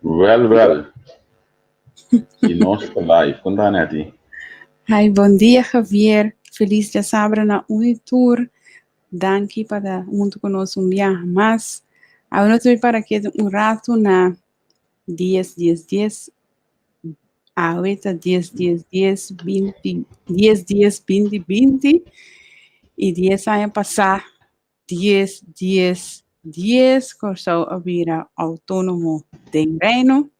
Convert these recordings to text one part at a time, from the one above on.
Wel, wel. I nos ta live. Kon ta, Netty? Hi, bon dia, Javier. Felis djasabra na un i tur. Danki pa ta huntu ku nos un biaha mas. Awe nos ta bin para keda un ratu na 10, 10, 10. Awe ta 10, 10, 10, 20, 10, 10, 20, 20. I 10 aña pasá, 10, 10, 10, Kòrsou a bira outónomo den Reino.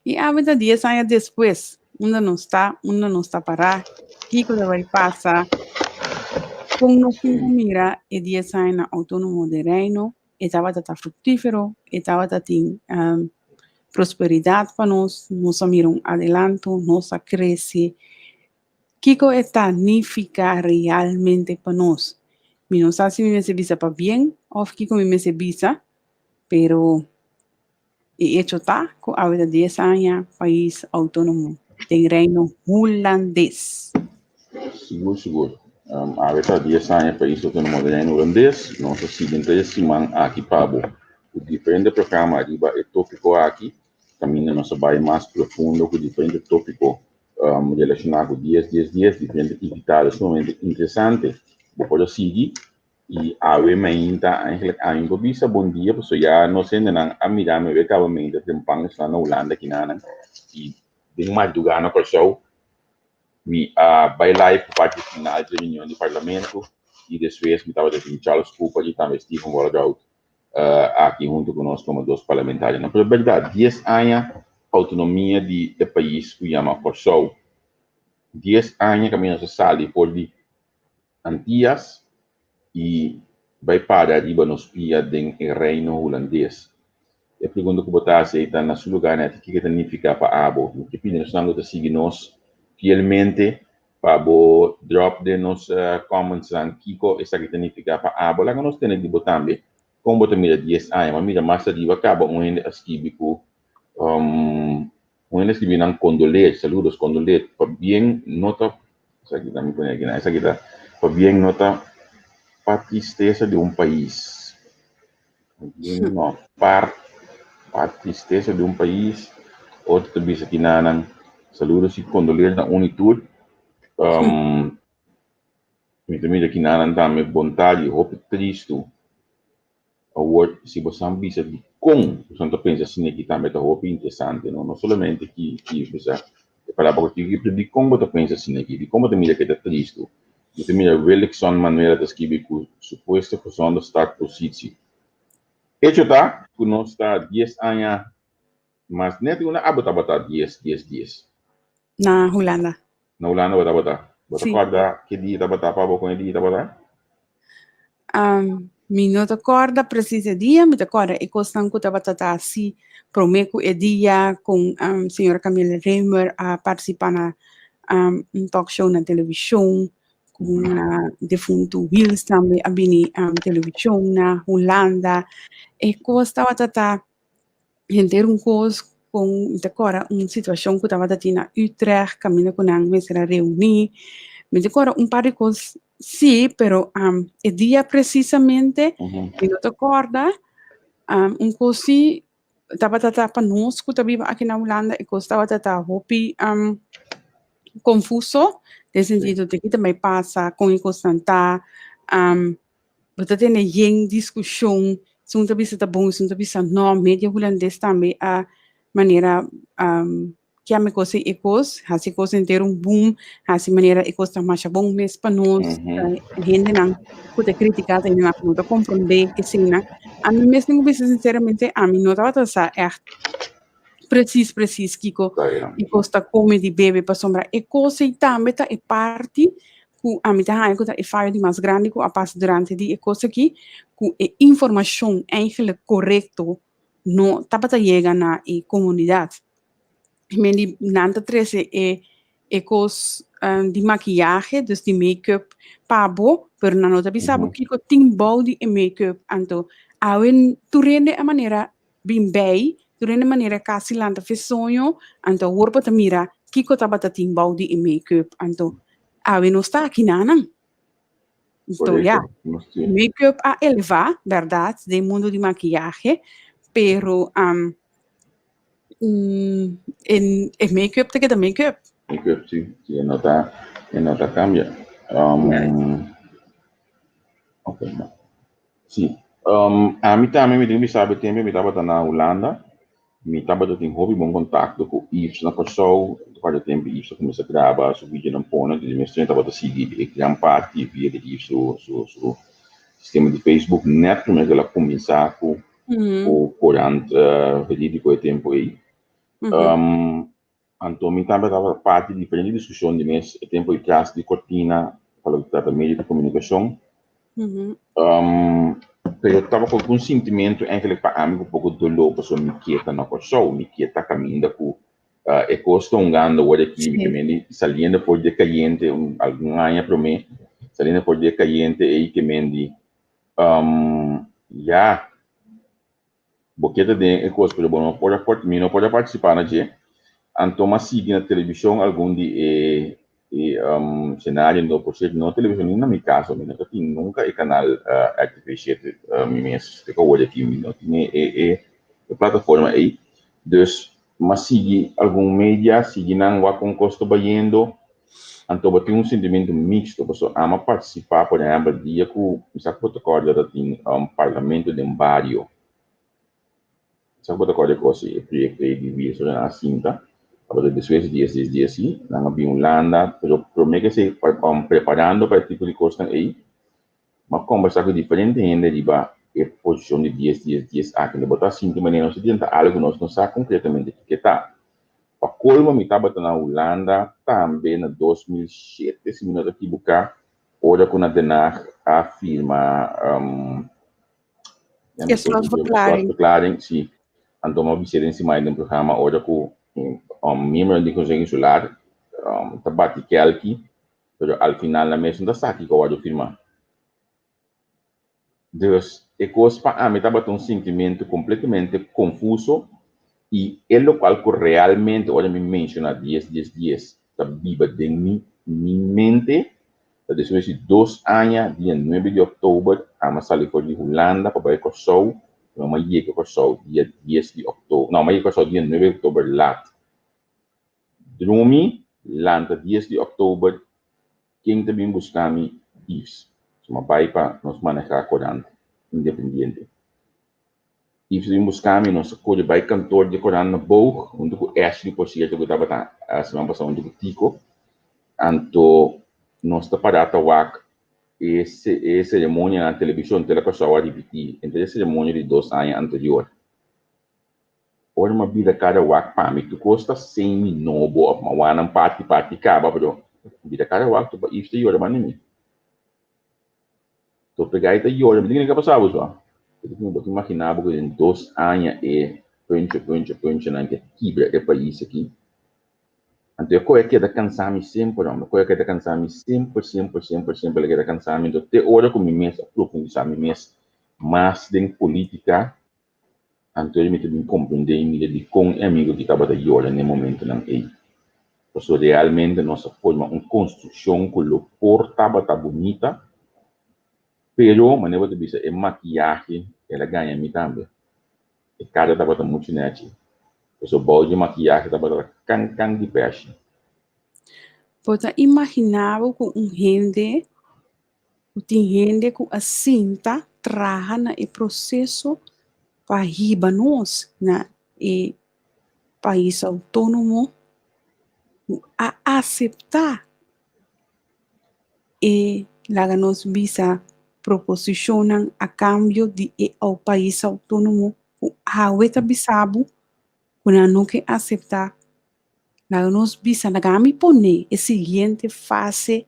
I awe ta 10 aña despues. Unda nos ta? Unda nos ta pará? Kiko ta bai pasa? Kon nos tin ku mira e 10 aña outónomo den Reino? E tabata ta fruktífero, e tabata tin prosperidat pa nos, nos a mira un adelanto, nos a krese. Kiko e ta nifiká realmente pa nos? Mi no sa si mi mester bisa pabien òf kiko mi mester bisa, pero e echo ta ku awe ta 10 aña pais outónomo den Reino Hulandes. Sigur, sigur. Awe ta 10 aña pais outónomo den Reino Hulandes. Nos a sigui henter e siman aki pa bo ku diferente programa riba e tópiko aki. Kaminda nos a bai mas profundo ku diferente tópiko relashoná ku 10, 10, 10, diferente invitado sumamente interesante. Bo por a sigui i awe mainta eigenlijk ami por bisa bon dia pasobra ya nos hendenan a mira mi awe kaba mainta tempan esnan na Hulanda kinanan i den mardugá na Kòrsou. Mi a bai live pa parti final dje reunion di parlamento i despues mi tabata tin Charles Cooper i tambe Steven Walraud aki hunto ku nos komo dos parlamentarionan. Pero bèrdat, 10 aña outonomia di e pais ku yama Kòrsou. 10 aña kaminda nos a sali for di Antias i bai para riba nos pia den e Reino Hulandes. E pregunta ku bo ta hasi ei ta na su lugá nèt, kiko ta nifiká pa abo? Mi ke pidi esnan ku ta sigui nos fielmente pa bo dròp den nos commentsnan kiko esaki ta nifiká pa abo. Laga nos tende di bo tambe kon bo ta mira 10 aña. Bo a mira mas ariba kaba un hende a skibi ku un hende a skibi nan kondoleer, saludos, kondoleer, pabien no ta Esaki ta mi pone aki nan. Esaki ta pabien no ta pa tristesa di un pais. Pabien no par pa tristesa di un pais. Otro ta bisa aki nan, saludos y condoleer na un y tur. Mi ta mira aki nan tambe bontad y hopi tristu. Awor, si bosan bisa dikon bosan ta pensa asina aki tambe ta hopi interesante, no? No solamente ki ki bisa e palabra ku tin aki, pero dikon bo ta pensa asina aki? Dikon bo ta mira ke ta tristu? Bo ta mira Willickson Manuela ta skibi ku supuesto gezonde startpositie. Echo ta ku nos ta 10 aña mas net una abo tabata 10, 10, 10. Na Hulanda. Na Hulanda bo tabata? Bo ta Sí. kòrda ke dia tabata pa bo kon e dia tabata? Mi no ta kòrda presis e dia, mi ta kòrda e kosnan ku tabata ta hasi promé ku e dia kon señora Camille Römer a partisipá na un talk show na televishon, ku na defuntu Wiels tambe a bini televishon na Hulanda. E kos tabata ta henter un kos kon mi ta kòrda un situashon ku tabata tin na Utrecht kaminda ku nan mester a reuní. Mi ta kòrda un par di kos sí, pero e dia presisamente mi no ta kòrda. Un kos sí tabata ta pa nos ku ta biba aki na Hulanda e kos tabata ta hopi konfuso den sentido di ki ta bai pasa, kon e kosnan ta. Bo ta tene yen diskushon, esun ta bisa ta bon, esun ta bisa no. Media hulandes tambe a manera kiami kos e kos, hasi kos henter un boom, hasi manera e kos ta masha bon mes pa nos. Hendenan ku ta kritiká ta hendenan ku no ta komprondé eseinan. Ami mes tin ku bisa sinseramente ami no tabata sa ègt presis presis kiko e kos ta kome di bebe pasobra e kos ei tambe ta e parti ku ami ta haña ku ta e fayo di mas grandi ku a pasa durante di e kos aki, ku e informashon eigenlijk korekto no tabata yega na e komunidat. Men di nan ta trese e e kos di makiyahe, dus di make-up pa bo, pero nan no ta bisa bo kiko tin bou di e make-up. Anto awe tur hende a manera bin bij, tur hende manera kasi lanta fe soño, anto awor bo ta mira kiko tabata tin bou di e make-up, anto awe nos ta aki nanan. Anto ya, make-up a eleva, berdad, den mundo di makiyahe, pero. Mm, en e make-up ta keda make-up. Make-up, si. Si, e no ta, e no ta cambia. Um, ok, no. Si. Um, ami tambe mi tin bisa be tempo mi tabata na Hulanda. Mi tabata tin hopi bon contacto cu Yves na Kòrsou. Parti tempo Yves a cuminsa graba su videonan pone. Dus mi mes tabata sigui e gran parti via di Yves su, su, su sistema di Facebook. Net prome cu el a cuminsa cu cu corant verídico e tempo ei. Anto mi tambe tabata parti di diferente discusion di mes e tempo ei tras di cortina pa loke ta trata medio di comunicacion. Pero tabata cu un sintimento eigenlijk pa ami cu poco dolor pasobra mi kier ta na Kòrsou, mi kier ta caminda cu e cos ta hungando awor aki, mi ke mendi saliendo for di e cayente algun aña prome, saliendo for di e cayente ei ke mendi Ya, bo ke ta den e kos pero bo no por a mi no por a partisipá na dje. Anto m'a sigui na televishon algun di e e senario no por sierto no televishon ni na mi kas mi no ta tin nunka e kanal RTV 7 mi mes te ku awor aki mi no tin e e e plataforma ei. Dus m'a sigui algun media sigui nan wak kon kos ta bayendo. Anto bo tin un sentimentu mixto pasobra amo a partisipá por ehèmpel dia ku mi sa ku bo ta kòrda ta tin un parlamento den bario. Mi sa ku bo ta kòrda e kos ei, e proyekto ei di Wilson nan a sinta tabata despues di dies dies dies si nan a bin Hulanda pero promé ke esei preparando pa e tipo di kosnan ei Mi a kombersá ku diferente hende riba e posishon di dies dies dies aki. No bo ta sinti manera nos ta tenta algu ku nos no sa konkretamente kiko ta. Pa kolmo mi tabata na Hulanda tambe na 2007 si mi no ta kibuká ora ku na Den Haag a firma E slotverklaring. Slotverklaring, si. Anto mi a bis'é den siman den programa ora ku miembronan di Konseho Insular ta bati kèlki. Pero al final nan mes no ta sa kiko a wòrdu firmá. Dus, e kos pa ami tabata un sintimentu kompletamente konfuso i e lokual ku realmente ora mi menshoná dies dies dies ta biba den mi mi mente ta despues di dos aña dia nuebe di òktober ami a sali for di Hulanda pa bai Kòrsou pero mi a yega Kòrsou dia dies di òktober no mi a yega Kòrsou dia nuebe di òktober lat. Drumi, lanta dies di òktober, ken ta bin buska mi? Yves. So m'a bai pa nos manehá korant independiente. Yves a bin buska mi, nos a kore bai kantor di e korant na Boog, huntu ku Ashley por sierto ku tabata siman pasá huntu ku Tico. Anto nos ta pará ta wak e e seremonia na televishon, Tele Kòrsou a ripití entre e seremonia di dos aña anterior. Ora mi a bira kada wak pa mi tur kos ta semi nobo of mi a wak nan parti parti kaba pero mi bira kada wak tur pa Yves ta yora banda mi. Tope gai ta yora mi tin kende ka pasa bo so. Bo ta imagina bo ku den dos aña e puncho puncho puncho nan ke kibra e pais aki. Anto e koe a keda kansa mi semper hombre, e koe a keda kansa mi semper semper semper semper el a keda kansa mi anto te ora ku mi mes a profundisa mi mes mas den politika. Anto mi ta bin komprendé i mira dikon e amigu aki tabata yora na e momentunan ei. Pasobra realmente nos a forma un konstrukshon ku lo por tabata bunita, pero manera bo ta bisa e makiyahe el a gaña mi tambe. E kara tabata muchu nèchi, pasobra bou dje makiyahe tabata kan kan di pèshi. Bo ta imaginá bo ku un hende Ku tin hende ku a sinta traha na e proseso pa hiba nos na e pais outónomo ku a aseptá e laga nos bisa proposishonnan a kambio di e pais outónomo ku awe ta bisa bo ku nan no ke aseptá. Laga nos bisa, laga mi pone e siguiente fase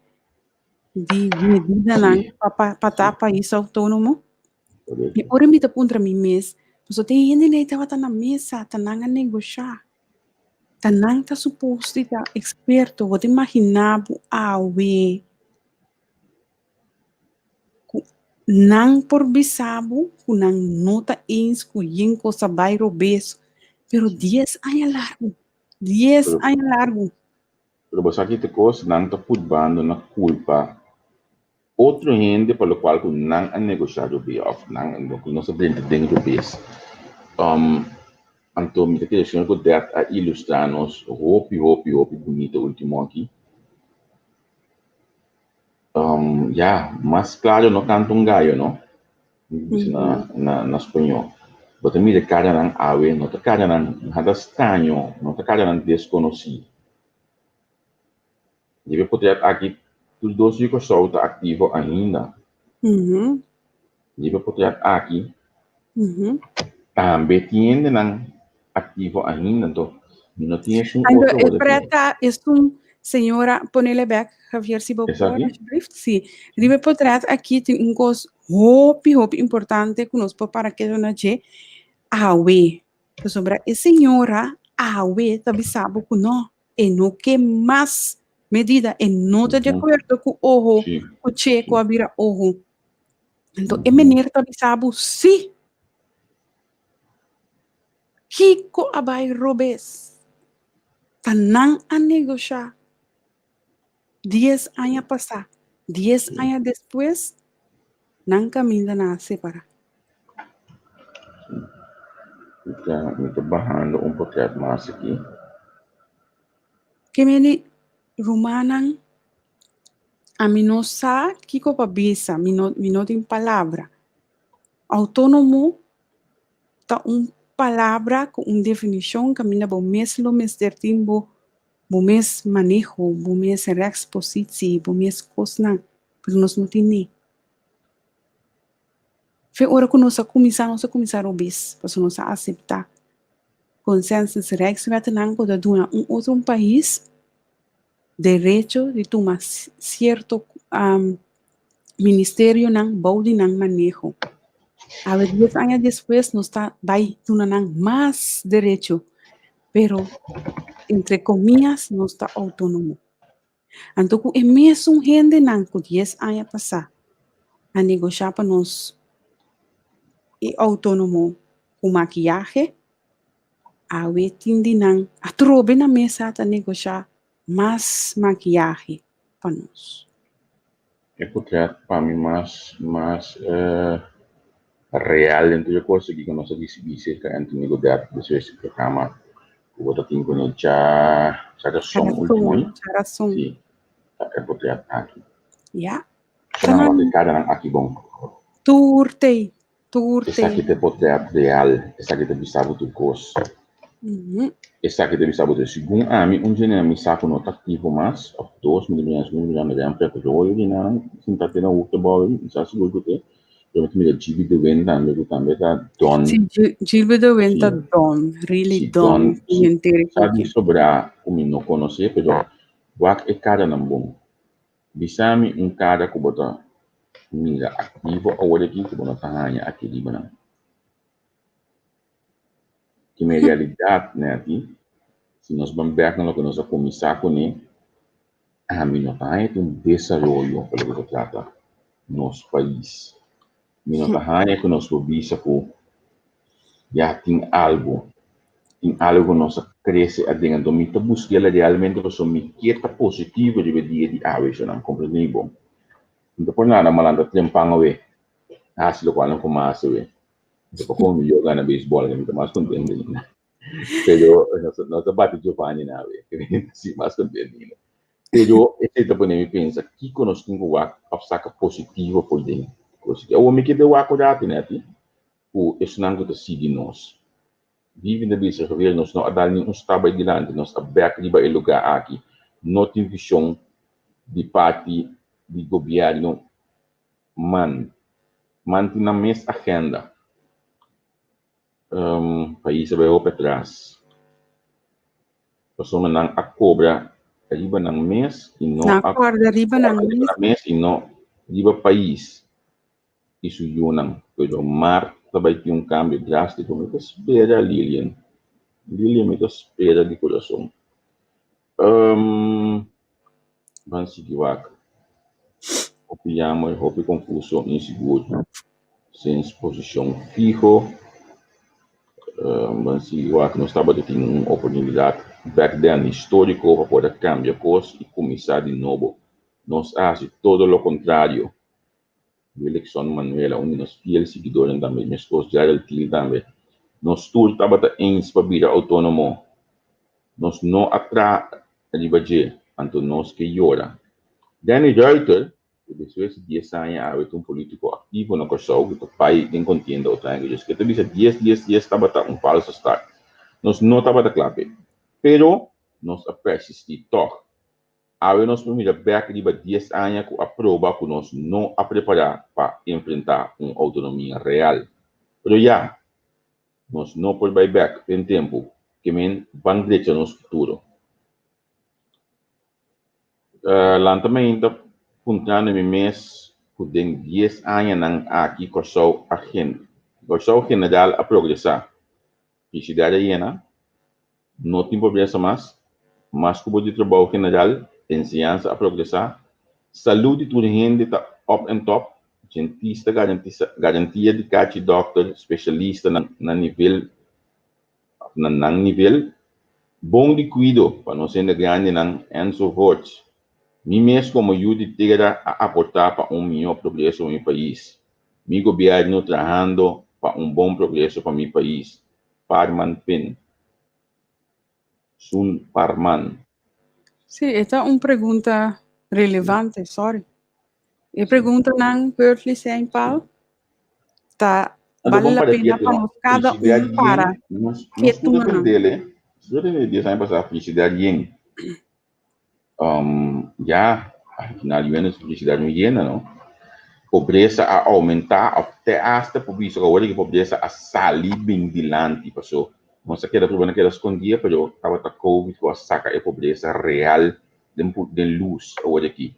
di medidanan pa pa pa ta pais outónomo. I ora mi ta puntra mi mes, pasobra tin hende ei tabata na mesa, ta nan a negoshá, ta nan ta supos di ta eksperto. Bo ta imaginá bo awe ku nan por bisa bo ku nan no ta eens ku yen kos a bai robes, pero dies aña largu, dies aña largu. Pero bo sa ki ta kos, nan ta purbando na kulpa otro hende pa lokual ku nan a negoshá robes òf nan ku nos a drenta den robes. Anto mi ta kere señor Godert a ilustrá nos hopi hopi hopi bunito último aki. Ya, mas klaro no kanta un gayo, no? Mi bisa na, na, na spañó. Bo ta mira karanan awe, no ta karanan nada straño, no ta karanan deskonosí. Debe potret aki tur dos yu Kòrsou ta aktivo ainda. Debe potret aki tambe tin hendenan aktivo ainda anto mi no tin esun Anto otro e bo ta pret tin. ta esun señora ponele bek Javier si bo por Esaki? alsjeblieft. Si. Riba e potret aki tin un kos hopi hopi importante ku nos por para ketu na dje awe. Pasobra e señora awe ta bisa bo ku no. E no ke mas medida, e no ta di akuerdo ku oho, ku che ku a bira oho. Anto e meneer ta bisa bo si. Kiko a bai robes? Ta nan a negosha dies aña pasá, dies aña despues nan kaminda nan a separá. Mi ta, mi ta bahando un potret mas aki. Ke meni rumannan, ami no sa kiko pa bisa, mi no, mi no tin palabra. Outónomo ta un palabra ku un definishon kaminda bo mes lo mester tin bo bo mes maneho, bo mes rechtspositie, bo mes kosnan, pero nos no tin ni. Fe ora ku nos a kuminsá, nos a kuminsá robes, pasobra nos a aseptá consensus rijkswetnan ku ta duna un otro un pais derecho di tuma sierto ministerionan bou di nan maneho. Awe dies aña despues nos ta bai duna nan mas derecho, pero entre comillas nos ta outónomo. Anto ku e mesun hendenan ku dies aña pasá a negoshá pa nos e outónomo ku makiyahe, awe tin di nan atrobe na mesa ta negoshá mas makiyahe pa nos. E potret pa mi mas mas real den tur e kos aki ku nos a risibí serka Anthony Godett despues di programa ku bo ta tin kuné dja djarason último ei. Djarason. Sí, ta e potret aki. Ya. Esnan wak e karanan aki bon. Tur tei. Tur te. Esaki ta e potret real, esaki ta bisa bo tur kos. Esaki ta bisa bo tur. Segun ami, un dje mi sa ku no ta aktivo mas, òf dos, mi ta mira mi ta mira Remfred Royo di nan, sinta te na hoek ta bou ei, mi sa sigur ku te. Pero mi ta mira Gibi de Win tambe, ku tambe ta don. Si, Gibi de Win ta don, really don. Si, don. Sa di sobrá ku mi no konosé, pero wak e karanan bon. Bisa mi un kara ku bo ta mira aktivo awor aki ku bo no ta haña aki riba nan. Ki mi realidat nèti, si nos ban bèk na loke nos a kuminsá kuné, ami no ta haña tin un desaroyo pa loke ta trata nos pais. Mi no ta haña ku nos por bisa ku ya tin algu, tin algu ku nos a krese aden. Anto mi ta busk'el realmente pasobra mi kier ta positivo riba e dia di awe, esnan komprendé mi bon. Mi ta por nada malanta trempan awe, hasi lokual nan ku hasi awe. Mi ta por komo mi yo gana beisbòl, mi ta mas kontento ainda. Pero nos a bati Giovanni na awe, si mas kontento ainda. Pero esei ta pone mi pensa kiko nos tin ku wak òf saka positivo for den kos aki. Awor mi ke be wak un ratu nèti ku esnan ku ta sigui nos. Vivi ta bisa Javier nos no a dal ni un stap bai dilanti, nos a bèk riba e lugá aki. No tin vishon di parti di gobièrnu man. Man tin nan mes agenda. Pais a bai hopi atras. Pasobra nan a kobra riba nan mes i no Nan a kòrda riba nan riba mes. nan mes i no riba pais i su yunan. Pero mar ta bai tin un kambio drástiko. Mi ta spera Lilian. Lilian mi ta spera di kurason. Ban sigui wak. Hopi jammer, hopi konfuso, insigur, sin posishon fiho. Ban sigui wak. Nos tabata tin un oportunidat back then históriko pa por a kambia kos i kuminsá di nobo. Nos a hasi todo lo kontrario. Willickson Manuela, un di nos fiel siguidornan tambe, meskos Gerald Thiel tambe. Nos tur tabata eens pa bira outónomo. Nos no a traha riba dje, anto nos ke yora. Danny Ruiter, ku despues di dies aña awe ta un polítiko aktivo na Kòrsou ku ta bai den kontienda otro aña ku djes ke ta bisa dies dies dies tabata un falso start. Nos no tabata kla p'e. Pero nos a persistí tòg. Awe nos por mira bèk riba dies aña ku a proba ku nos no a prepará pa enfrentá un outonomia real. Pero ya, nos no por bai bèk den tempu ke men ban drecha nos futuro. Lanta mainta puntrando mi mes ku den dies añanan aki Kòrsou a Kòrsou general a progresá. Felicidad a yena, no tin pobresa mas, mas cupo di trabou general, enseñansa a progresa, salud di tur hende ta up and top, dentista garantisa garantia di cachi dokter, specialista na na nivel of na nan nivel, bon di cuido pa nos hende grandinan, enzovoorts. Mi mes como yu di tera a aporta pa un miho progreso pa mi pais. Mi gobierno trahando pa un bon progreso pa mi pais. Parman Pin. Sun Parman. Sí, e ta un pregunta relevante, sorry. E preguntanan, Bertley Sein Paul, ta bale la pena pa nos kada un para Nos pudo tendele, nos pudo tendele dies aña pasá, felicidad yen. Ya, al final di wende felicidad no yena, no? Pobresa a aumenta, of te hasta por bisa awor di pobresa a sali bin dilanti, paso nos a keda prueba keda skondia, pero tabata COVID ku a saka e pobresa real den den lus awor aki.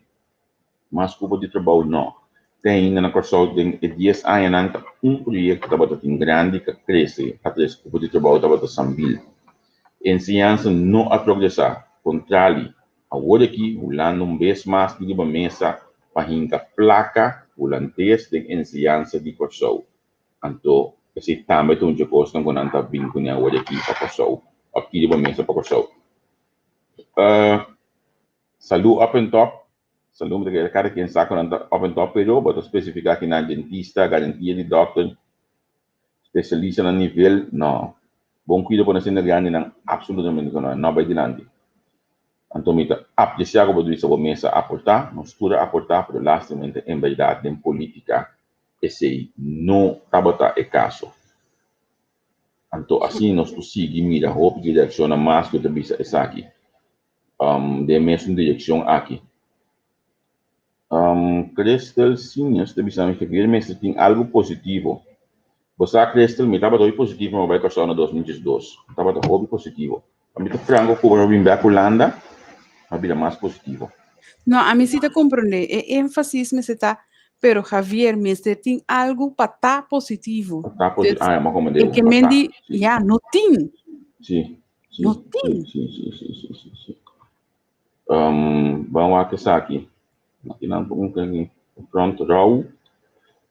Mas kupo di trabou no. Te ainda na Kòrsou den e dies añanan ta un proyekto tabata tin grandi ku a krese, a trese kupo di trabou tabata Sambil. Enseñansa no a progresá, kontrali, awor aki Hulanda un bes mas di riba mesa pa hinka plaka hulandes den enseñansa di Kòrsou. Anto esei tambe ta un dje kosnan ku nan ta bin kuné awor aki pa Kòrsou òf ki riba mesa pa Kòrsou. Salú up en top, salú mi ta kere kada ken sa ku nan ta up en top pero bo ta spesifiká ki nan dentista, garantia di dòkter, spesialista na nivel, no. Bon kuido por nan siendo grandinan apsolutamente ku no, no bai dilanti. Anto mi ta apresiá ku bo ta bisa bo mes a aportá, nos tur a aportá pero lastimamente en bèrdat den polítika esei no tabata e kaso. Anto asina nos por sigui mira hopi di reakshonnan mas ku ta bisa esaki. Den mesun direkshon aki. Christel Seniors ta bisa mi Javier mester tin algu positivo. Bo sa Christel mi tabata hopi positivo mi a bai Kòrsou na 2012. Mi tabata hopi positivo. Mi ta franko ku ora mi bin bek Hulanda mi a bira mas positivo. No, ami si ta komprondé. E énfasis mester ta, pero Javier mester tin algu pa ta positivo. Pa ta positivo. Ah, ya, mi a komprondé. E ke men di, ya, no tin. Si. Sí, No tin. Sí, sí, sí, sí, sí, sí. Um, ban wak esaki. Aki nan un un front row.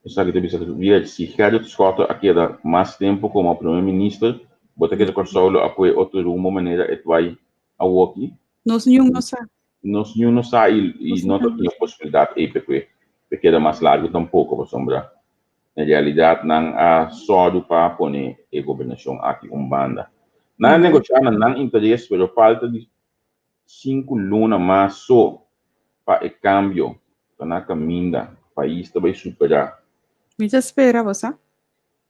Esaki ta bisa weer si Gerrit Schotte a keda mas tempo como primer minister, bo ta kere Kòrsou lo a kue otro rumbo manera e twai awoki? Nos niun no sa. Nos niun no sa i i no ta tin e posibilidat ei pa kue pa keda mas largo tampoko pasobra En realidat nan a sòru pa pone e gobernashon aki un banda. Nan a negoshá na nan interes pero falta di sinku luna mas so pa e kambio ta na kaminda. Pais ta bai superá. Mi ta spera bo sa.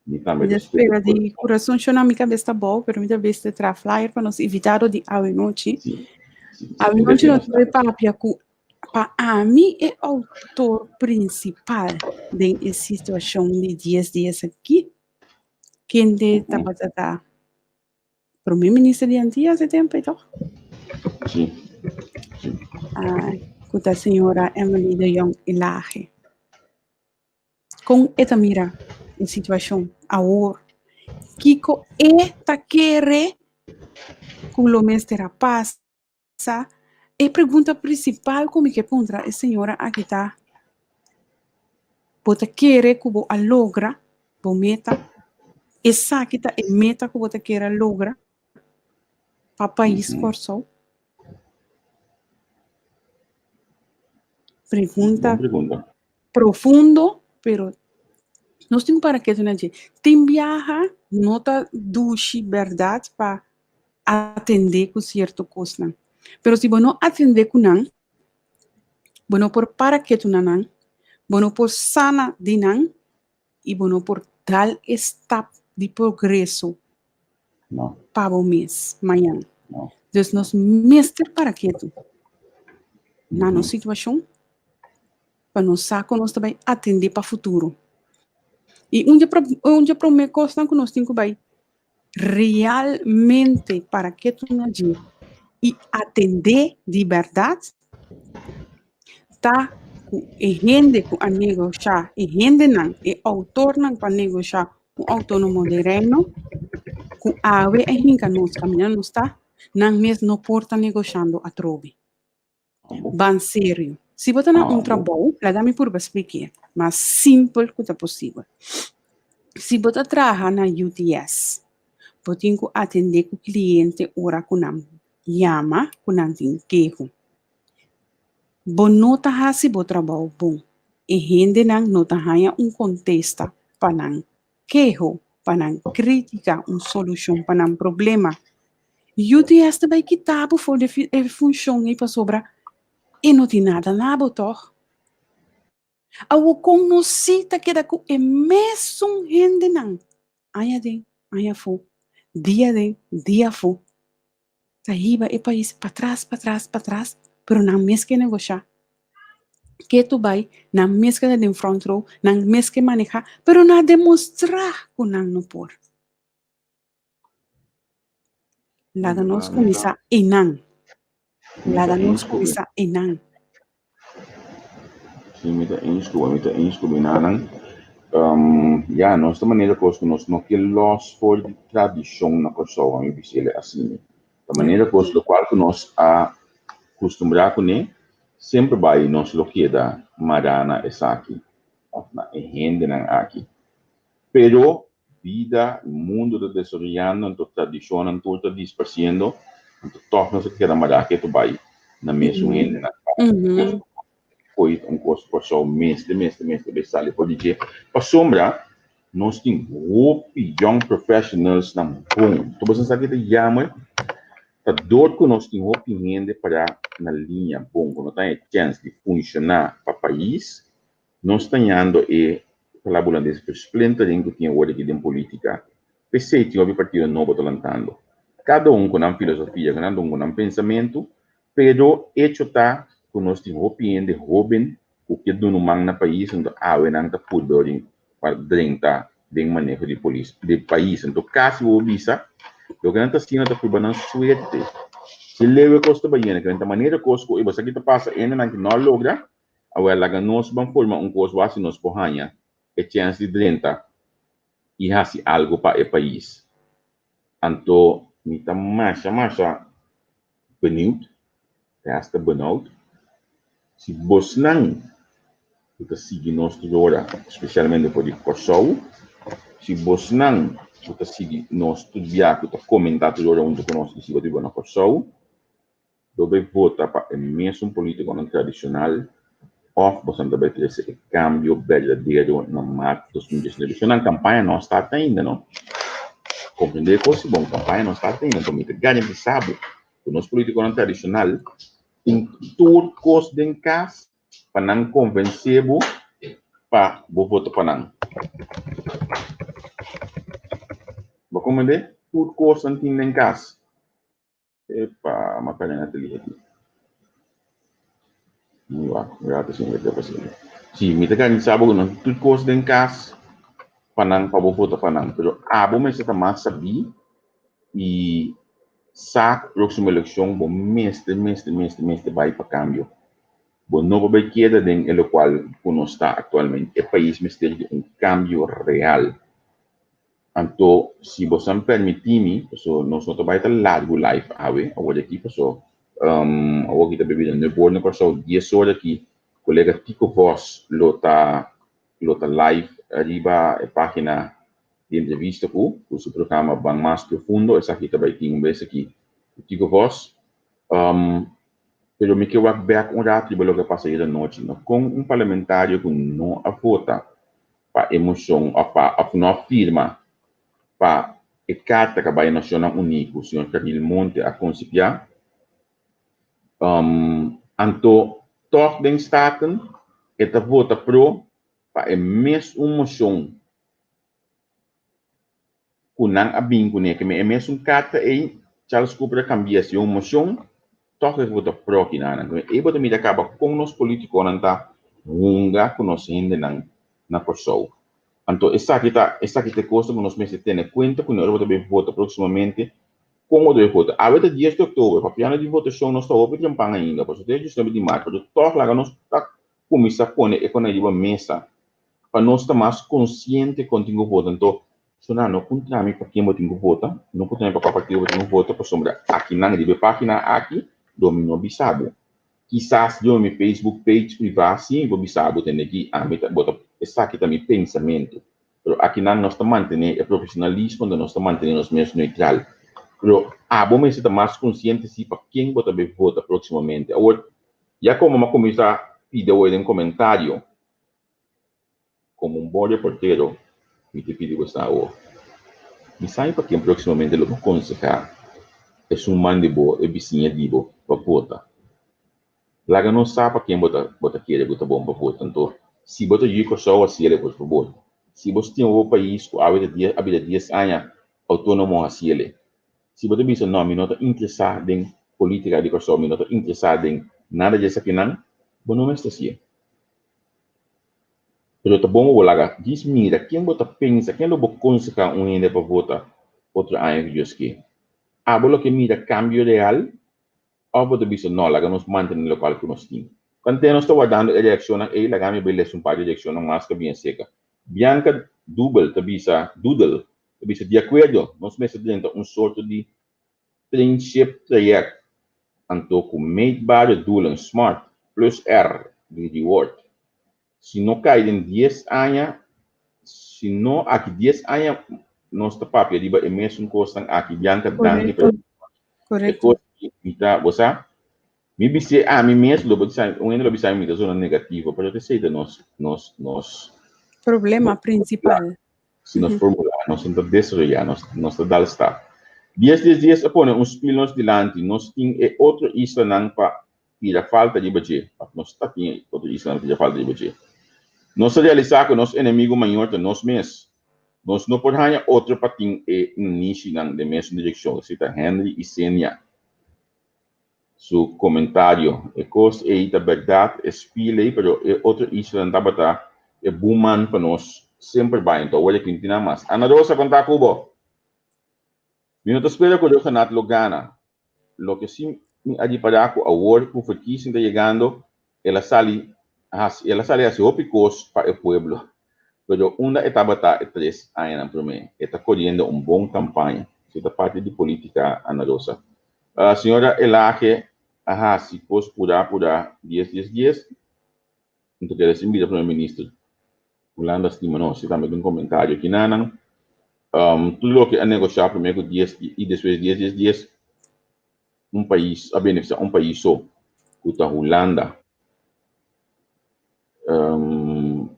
Mi tambe ta spera di kurason shona mi kabes ta bou pero mi ta bes tra flyer pa nos invitado di awe nochi. Awe nochi nos ta bai papia ku Pa ami e outor prinsipal den e situashon di dies dies aki, kende tabata ta prome minister di Antias e tempu ei toch? Sí. Ah, ku ta señora Emily de Jong Elhage. Kon e ta mira e situashon awor? Kiko e ta kere ku lo mester a pasa? Sa, e pregunta prinsipal ku mi ke puntra e señora aki ta, Bo ta kere ku bo a logra bo meta? Esaki ta e meta ku bo ta kere a logra pa pais Kòrsou? Pregunta profundo, pero. Nos tin ku para ketu na dje. Tin biaha no ta dushi bèrdat pa atendé ku sierto kosnan. Pero si bo no atendé ku nan, bo no por para ketu na nan, bo no por sana di nan i bo no por dal e stap di progreso No. pa bo mes mañan. No. Dus nos mester para ketu na nos situashon pa nos sa kon nos ta bai atendé pa futuro. I un dje un dje promé kosnan ku nos tin ku bai realmente para ketu na dje i atendé di bèrdat ta ku e hende ku a negoshá, e hendenan, e outornan ku a negoshá un outónomo den Reino, ku awe a hinka nos kaminda nos ta, nan mes no por ta negoshando atrobe. Ban serio. Si bo ta na un trabou, laga mi purba splik'é mas simpel ku ta posibel. Si bo ta traha na UTS, bo tin ku atendé ku kliente ora ku nan yama ku nan tin keho. Bo no ta hasi bo trabou bon. E hendenan no ta haña un kontesta pa nan keho, pa nan krítika, un solushon pa nan problema. UTS ta bai kita bo for di e funshon ei pasobra e no tin nada na bo tòg. Awor kon nos si ta keda ku e mesun hendenan aña aden, aña afó, dia aden, dia afó? Ta hiba e pais patras, patras, patras, pero nan mes ke negoshá. Ketu bai, nan mes ke ta den front row, nan mes ke manehá, pero nan a demostrá ku nan no por. Laga nos kuminsá einan. Laga nos kuminsá einan. Sí, mi ta eens ku bo, mi ta eens ku bo nanan. Ya, nos ta manera kos ku nos no ke lòs for di tradishon na Kòrsou, ami bisa el asina. Ta manera kos lokual ku nos a kustumbrá kuné, semper bai nos lo keda mará na esaki òf na e hendenan aki. Pero Bida, mundu ta desaroyando, anto tradishonnan tur ta disparsiendo, anto tòg nos a keda mará ketu bai na mesun hendenan. Kos un kos Kòrsou mester, mester, mester bai sali for di dje, pasobra nos tin hopi young professionalsnan bon. Anto boso sa ke ta jammer? Ta dor ku nos tin hopi hende pará na liña bon, ku no ta haña chèns di funshoná pa pais, Nos ta ñando e palabra hulandes versplintering ku tin awor aki den polítika. P'esei tin hopi partido nobo ta lantando. Kada un ku nan filosofia, kada un ku nan pensamentu, pero echo ta ku nos tin hopi hende hóben ku ke duna un man na pais, anto awe nan ta purba orin pa drenta den maneho di polis di pais. Anto kasi bo bisa loke nan ta haciendo ta purba nan suerte. Si leu e kos ta bayendo, ke nan ta manera kos ku ey bo sa ki ta pasa hendenan ki no a logra, Awel laga nos ban forma un kos wak si nos por haña e chèns di drenta i hasi algu pa e pais. Anto mi ta masha masha beniut, te hasta benout, si bosnan ku ta sigui nos tur ora, spesialmente for di Kòrsou, si bosnan ku ta sigui nos tur bia, ku ta komentá tur ora huntu ku nos i si bo ta biba na Kòrsou, Lo bay vota pa e mesun politiconan tradicional of boso ta bay trece e cambio berdadero na maart 2019? So nan campaña no a start ainda no. Comprende e cos si bon, campaña no a start ainda, enton mi ta garantisa bo cu nos politiconan tradicional tin tur cos den cas pa nan convence bo pa bo vota pa nan. Bo comprende? Tur cos nan tin den cas. Epa, Macarena ta lihe aki. Mi wak, un rato sin wak pa sigi. Si, mi ta garantisa bo ku nan tur kos den kas pa nan, pa bo vota pa nan. Pero abo mester ta mas sabí i sa ku próksimo elekshon bo mester, mester, mester, mester bai pa kambio. Bo no por bai keda den e lokual ku nos ta aktualmente. E pais mester di un kambio real. Anto si bosan permití mi, paso nos no ta bai ta largu live awe, awor aki, paso awor aki ta bebida nuebe ora na Kòrsou, dies ora aki kolega Tico Vos lo ta lo ta live riba e página di entrevista ku ku su programa Ban Mas Profundo, esaki ta bai tin un bes aki ku Tico Vos. Pero mi ke wak bèk un ratu riba loke a pasa ayer anochi, no? Kon un parlamentario ku no a vota. pa e moshon òf pa òf no a firma pa e karta ku a bai Nashonnan Uní ku señor Caril Monte a konsipiá. Anto tòg den Staten e ta vota pro pa e mesun moshon ku nan a bin kuné. Ke men e mesun karta ei Charles Cooper a kambia si un moshon tòg e vota pro kinanan. Ke men ei bo ta mira kaba kon nos politikonan ta hunga ku nos hendenan na Kòrsou. Anto esaki ta esaki ta e kos ku nos mester tene kuenta kuné ora bo ta bai vota próksimamente kon bo ta bai vota. Awe ta dies di òktober, papiando di votashon nos ta hopi trempan ainda pasobra te diesnuebe di mart, pero tòg laga nos ta kuminsá pone e konai riba mesa pa nos ta mas konsiente kon tin ku vota. Anto sona no puntra mi pa ken bo tin ku vota, no puntra mi pa kua partido bo tin ku vota pasobra akinan riba e página aki lo mi no bisa bo. Kisas riba mi Facebook page privá sí mi por bisa bo tende ki ami ta bo ta esaki ta mi pensamentu. Pero akinan nos ta mantené e profesionalismo anto nos ta mantené nos mes neutral. Pero abo mester ta mas konsiente sí pa ken bo ta bai vota próksimamente. Awor ya komo mi a kuminsá pidi awor den komentario Komo un bon reportero, mi ta pidi bo sa awor. Mi sabi pa ken próksimamente lo bo konsehá esun man di bo, e bisiña di bo, pa vota. Laga nos sa pa ken bo ta bo ta kere ku ta bon pa vota. Anto, si bo ta yu Kòrsou, hasiel e por fabor. Si bo stima bo pais ku awe ta dies a bira dies aña outónomo, hasiel e. Si bo ta bisa, No, mi no ta interesá den polítika di Kòrsou, mi no ta interesá den nada di esakinan, bo no mester hasié. Pero ta bon bo laga djis mira ken bo ta pensa, ken lo bo konsehá un hende pa vota otro aña ku Dios ke. Abo lo ke mira kambio real òf bo ta bisa no, laga nos mantené lokual ku nos tin. Tanten nos ta wardando e reakshonnan ei, laga mi bai lesa un par di reakshonnan mas ku a bien seka. Bianca Dubel ta bisa, Dudel ta bisa, Di akuerdo, nos mester drenta un sorto di Trainship traject anto ku meetbare doelen smart plus R di reward. Si no kai den dies aña, si no aki dies aña nos ta papia riba e mesun kosnan aki. Bianca danki pa e kos aki mi ta bo sa mi bis'é ami mes lo bo bisa un hende lo bisa mi mi ta zona negativo pero esei ta nos nos nos Problema principal. Si nos formulá, nos no ta desaroyá, nos nos ta dal stap. Dies dies dies a pone un spil nos dilanti, nos tin e otro islanan pa tira falta riba dje, òf nos ta tin e otro islanan pa tira falta riba dje. Nos a realisá ku nos enemigu mayor ta nos mes. Nos no por haña otro pa tin e nishinan den mesun direkshon, esei ta Henry Isenia. Su comentario. E cos ey ta berdad, e spiel ey, pero e otro islanan tabata e buman pa nos semper bay, enton awor e tin nan mas. Ana Rosa, con ta cu bo? Mi no ta spera cu Rhuggenaath lo gana. Loke si mi a ripara cu awor cu verkiezing ta yegando, el a sali haci, el a sali haci hopi cos pa e pueblo. Pero unda e tabata e tres añanan prome? E ta coriendo un bon campaña. Si ta parti di politica, Ana Rosa. Señora Elage a haci cos pura pura dies dies dies, N ta kere sin bira Primer Minister. Hulanda stima nos. Si tambe tin comentario kinanan. Tur loke a negosha prome cu dies y despues dies dies dies, un pais a beneficia un pais so, cu ta Hulanda.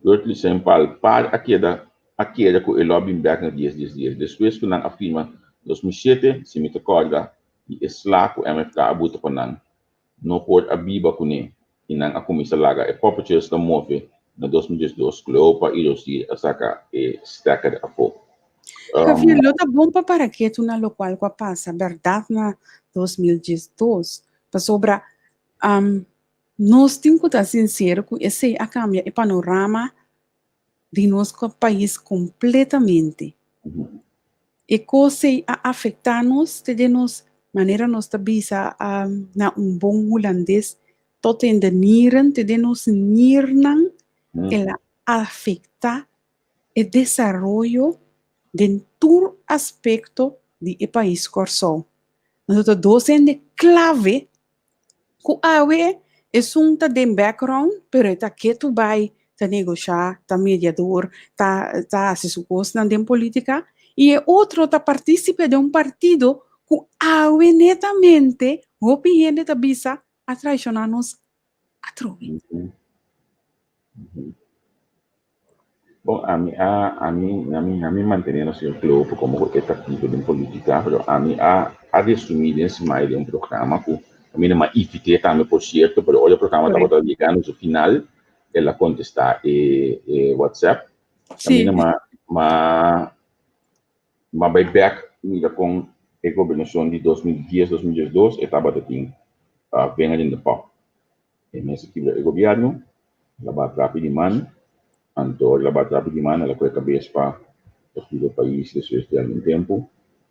Gertly Sempal par a keda a kere ku e lo a bin bek na dies dies dies. Despues ku nan a firma 2007, si mi ta kòrda, di e sla ku MFK a buta pa nan, no por a biba kuné i nan a kuminsá laga e pòpetjes ta move na 2012 Cleopa i Rosier a saka e stèker afó. Javier, lo ta bon pa para ketu na lokual ku a pasa bèrdat na 2012, pasobra Nos tin ku ta sinsero ku esei a kambia e panorama di nos pais kompletamente. E kos ei a afektá nos te den nos manera nos ta bisa na un bon hulandes tot in de nieren, te den nos niernan el a afektá e desaroyo den tur aspekto di e pais Kòrsou. Nos ta dos hende klave Ku awe esun ta den background pero e ta ketu bai ta negoshá, ta mediador, ta ta hasi su kosnan den polítika i e otro ta partísipe den un partido ku awe netamente hopi hende ta bisa a traishoná nos atrobe. Bon, ami a, ami, ami, ami mantené na señor Cleofe komo ku e ta aktivo den polítika, pero ami a, a resumí den Smile den un programa ku ami no a invit'é tambe por sierto, pero ora e programa tabata yegando su final, el a kontestá e, e WhatsApp. Ami no a, ma, ma bai bèk mira kon e gobernashon di 2010, 2012 e tabata tin vinger in de pap. E mes a kibra e gobièrnu, el a bat rapi di man, anto el a bat rapi di man, el a kohe kabes pa partido Pais despues di algun tempu,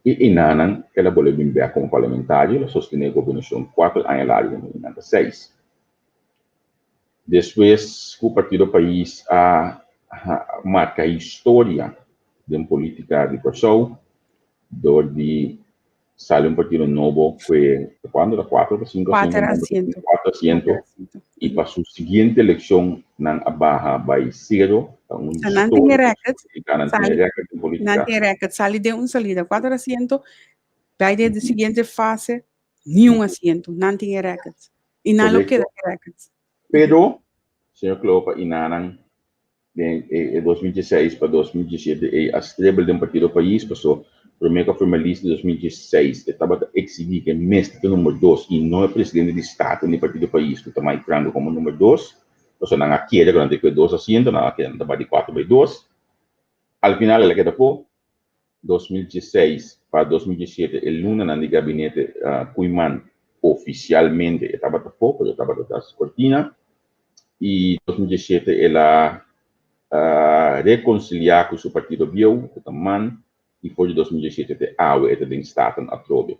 i enanan el a bolbe bin bèk komo parlamentario, el a sostené e gobernashon kuater aña largu, nan ta seis. Despues ku partido Pais a marka historia den polítika di Kòrsou dor di sali un partido nobo kue kuantu ta kuater o sinku Kuater asiento. Kuater asiento i pa su siguiente elekshon nan a baha bai sero ta un So nan tin e historia record, polítika nan tin e sali, record den nan polítika. tin e record, sali den un salida kuater asiento, bai den e siguiente fase niun asiento, nan tin e record i nan lo keda Korekto. e record. Pero señor Cleopa i nanan Den e 2016 pa 2017 ei a strebel den Partido Pais paso prome ku a firma lista di 2016 e tabata eksigí ku e mester ta number dos i no e presidente di Staten di Partido Pais ku ta Mike Franco komo number dos paso nan a kere ku nan ta kue dos asiento nan a kere nan ta bai di kuater bai dos. Al final el a keda afó. 2016 pa 2017 e lunanan di gabinete Koeiman oficialmente e tabata afó, pero e tabata tras cortina y 2017 el a reconcilia cu su partido bieu cu ta man y for di 2017 te awe e ta den Staten atrobe.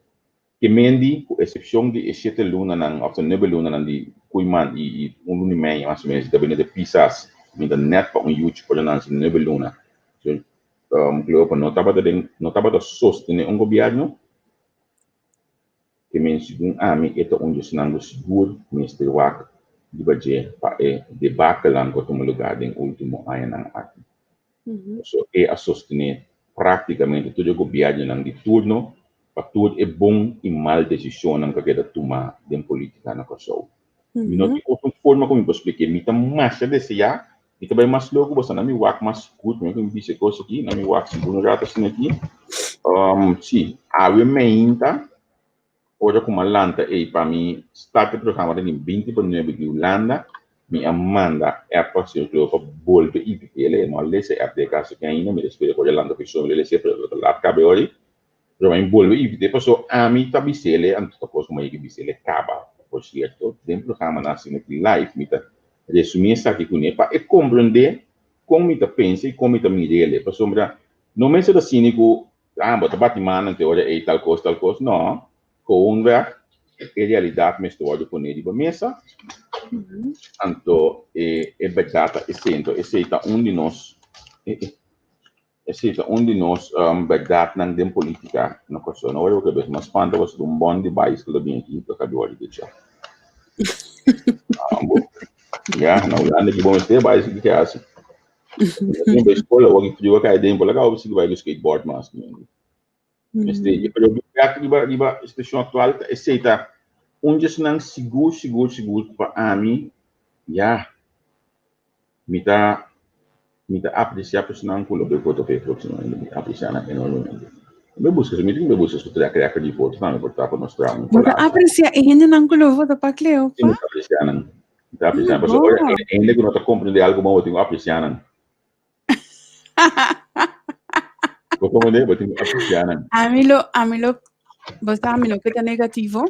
Ke mendi, ku eksepshon di e shete lunanan òf ta nuebe lunanan di Koeiman i un luna i medio mas o ménos di gabinete Pisas, mi ta nèt pa un yuchi por nan si nuebe luna. So, Cleopa no tabata den, no tabata sostené un gobièrnu. Ke men segun ami e ta un di esnan ku sigur mester wak riba dje pa e debakelnan ku a tuma lugá den último añanan aki. Pasobra e a sostené práktikamente tur e gobièrnunan di turno pa tur e bon i mal desishonnan ku a keda tumá den polítika na Kòrsou. Mi no tin otro forma ku mi por splik'é. Mi ta masha deseá, mi ta bai mas leu ku boso, na mi wak mas gut, mi ku mi bisa e kos aki, na mi wak sigur un rato asina aki. Sí, awe meinta Ora ku mi a lanta ei pa mi start e programa ta den binti pa nuebe di Hulanda, mi a manda app pa señor Cleo pa bolbe invit'el. E no a lesa e app den e kaso aki ainda, mi ta spera ku ora e lanta ku e soño lo lesa pero lo ta lat kaba e ora ei. Pero mi bolbe invit'é paso ami ta bis'el anto ta kos ku mi a yega bis'el e kaba. Por sierto, den programanan asina aki live mi ta resumí esaki kuné pa e komprendé kon mi ta pensa i kon mi ta mir'el. Pasobra no mester ta asina ku Ah, bo ta bati man ante ora ei tal kos, tal kos. No, gewoonweg e realidat mester wòrdu poné riba mesa. Anto e e bèrdat ta esei. Anto esei ta un di nos esei ta un di nos bèrdatnan den polítika na Kòrsou. No wòrdu bo kabes mas spanta pasobra un bòn di baiskel ta bini aki ta wòrdu dechá. Ya, na Hulanda ki bo mester baiskel ke hasi. Tin bij school, awor ki frio a kai den, por la kaba sigui bai ku skateboard mas. Este, pero bek riba riba situashon aktual ta esei ta un di esnan sigur sigur sigur pa ami ya mi ta mi ta apresiá personan ku lo bai vota pa e próksimo aña, mi ta apresiá nan enormemente. Mi buska mi tin ku buska su track record di voto tambe por ta pa nos traha un Bo ta collage. apresiá e hendenan ku lo vota pa Cleo, Sí, mi pa? ta apresiá nan. Mi ta apresiá nan. Pasobra ora e hende ku no ta komprendé algu bon, bo tin ku apresiá nan. Bo komprendé? Bo tin ku apresiá nan. Ami lo, ami lo, bo sa ami no ke ta negativo.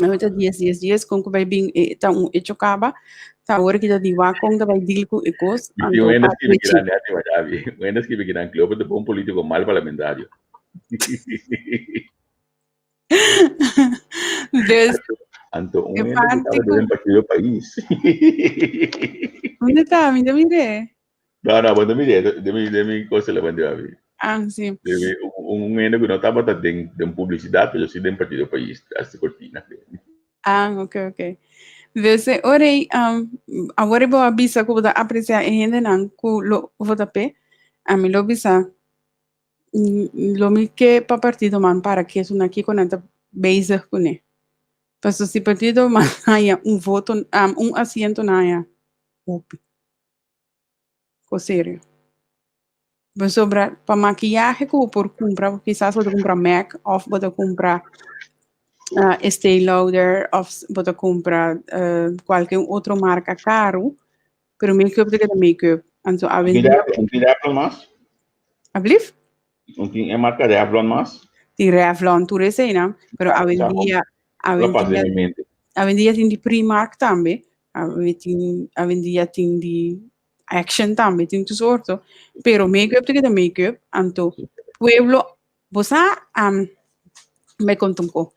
Ami ta dies, dies, dies, kon ku bai bin e ta un hecho kaba. Ta awor ki ta di wak kon ta bai deal ku e kos. Mi tin Anto un hende pa skibi pechi. kinan, nèt di Gabi. Un hende skibi kinan, Cleopa ta bon polítiko, mal parlamentario. Dus, Anto un e hende ku parte tabata ku den partido Pais. Unda ta? Mi ta mir'é. No, no, bo no mir'é. Den mi, den mi cosa la mand'é abi. Ah, sí. Den mi, un, un hende ku no tabata den, den publisidat, pero sí den partido Pais, tras di kortina. Ah, ok, ok. Dus e ora ei, um, awor bo a bisa ku bo ta apresiá e hendenan ku lo vota p'e, ami lo bisa Lo mi ke pa partido man para ketu na kiko nan ta bezig kuné. Pasobra si partido man haña un voto, un asiento nan haña hopi. Kos serio. Pasobra pa makiyahe ku bo por kumpra, kisas bo ta kumpra MAC òf bo ta kumpra Estée Lauder òf bo ta kumpra kualke un otro marka karu, pero make-up ta keda make-up. Anto awendia. Un tin Revlon mas? Ablief? Un tin e marka Revlon mas? Tin Revlon, tur eseinan, pero awendia, awendia, awendia tin di Primark tambe, awendia tin di Action tambe tin tur sorto, pero make-up ta keda make-up, anto pueblo, bo sa, um, me konta un ko,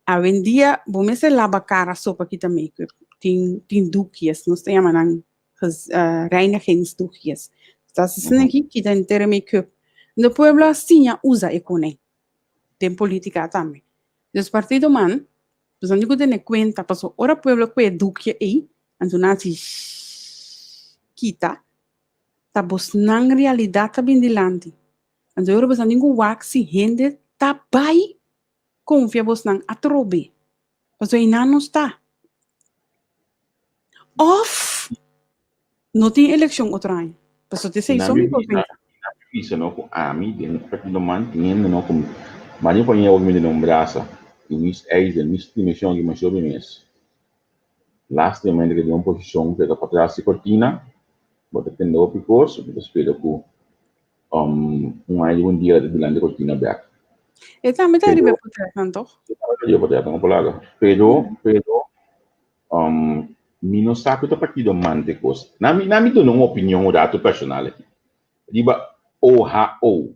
awendia bo mester laba kara so pa kita make-up, tin tin doekjes, nos ta yama nan uh, reinigingsdoekjes, ta asina aki kita henter make-up, anto pueblo a siña usa e kone den politica tambe, dus partido man, Nos a tin ku tene kuenta pasobra ora pueblo kue dukje ei, anto nan hasi shhh kita, ta bosnan realidat ta bin dilanti. Anto ora bosnan tin ku wak si hende ta bai konfia bosnan atrobe, pasobra einan nos ta. Òf no tin elekshon otro aña, pasobra ta esei so mi por pensa. Nan mi bisa no ku ami den partido man tin hende no ku mari pa mi awor mi den un brasa i mis eis den mis dimenshon aki masha hopi mes. Lastimamente ke den un posishon ku e ta patras di kortina bo ta tende hopi kos mi ta spera ku un aña di un dia ta dilanti kortina bek. E tambe ta riba e potretnan toch? E tambe ta riba e potretnan ku polaga pero pero Um, mi no sa ku ta partido mante kos. Na mi, na mi duna un opinion un rato personal aki. Riba OHO.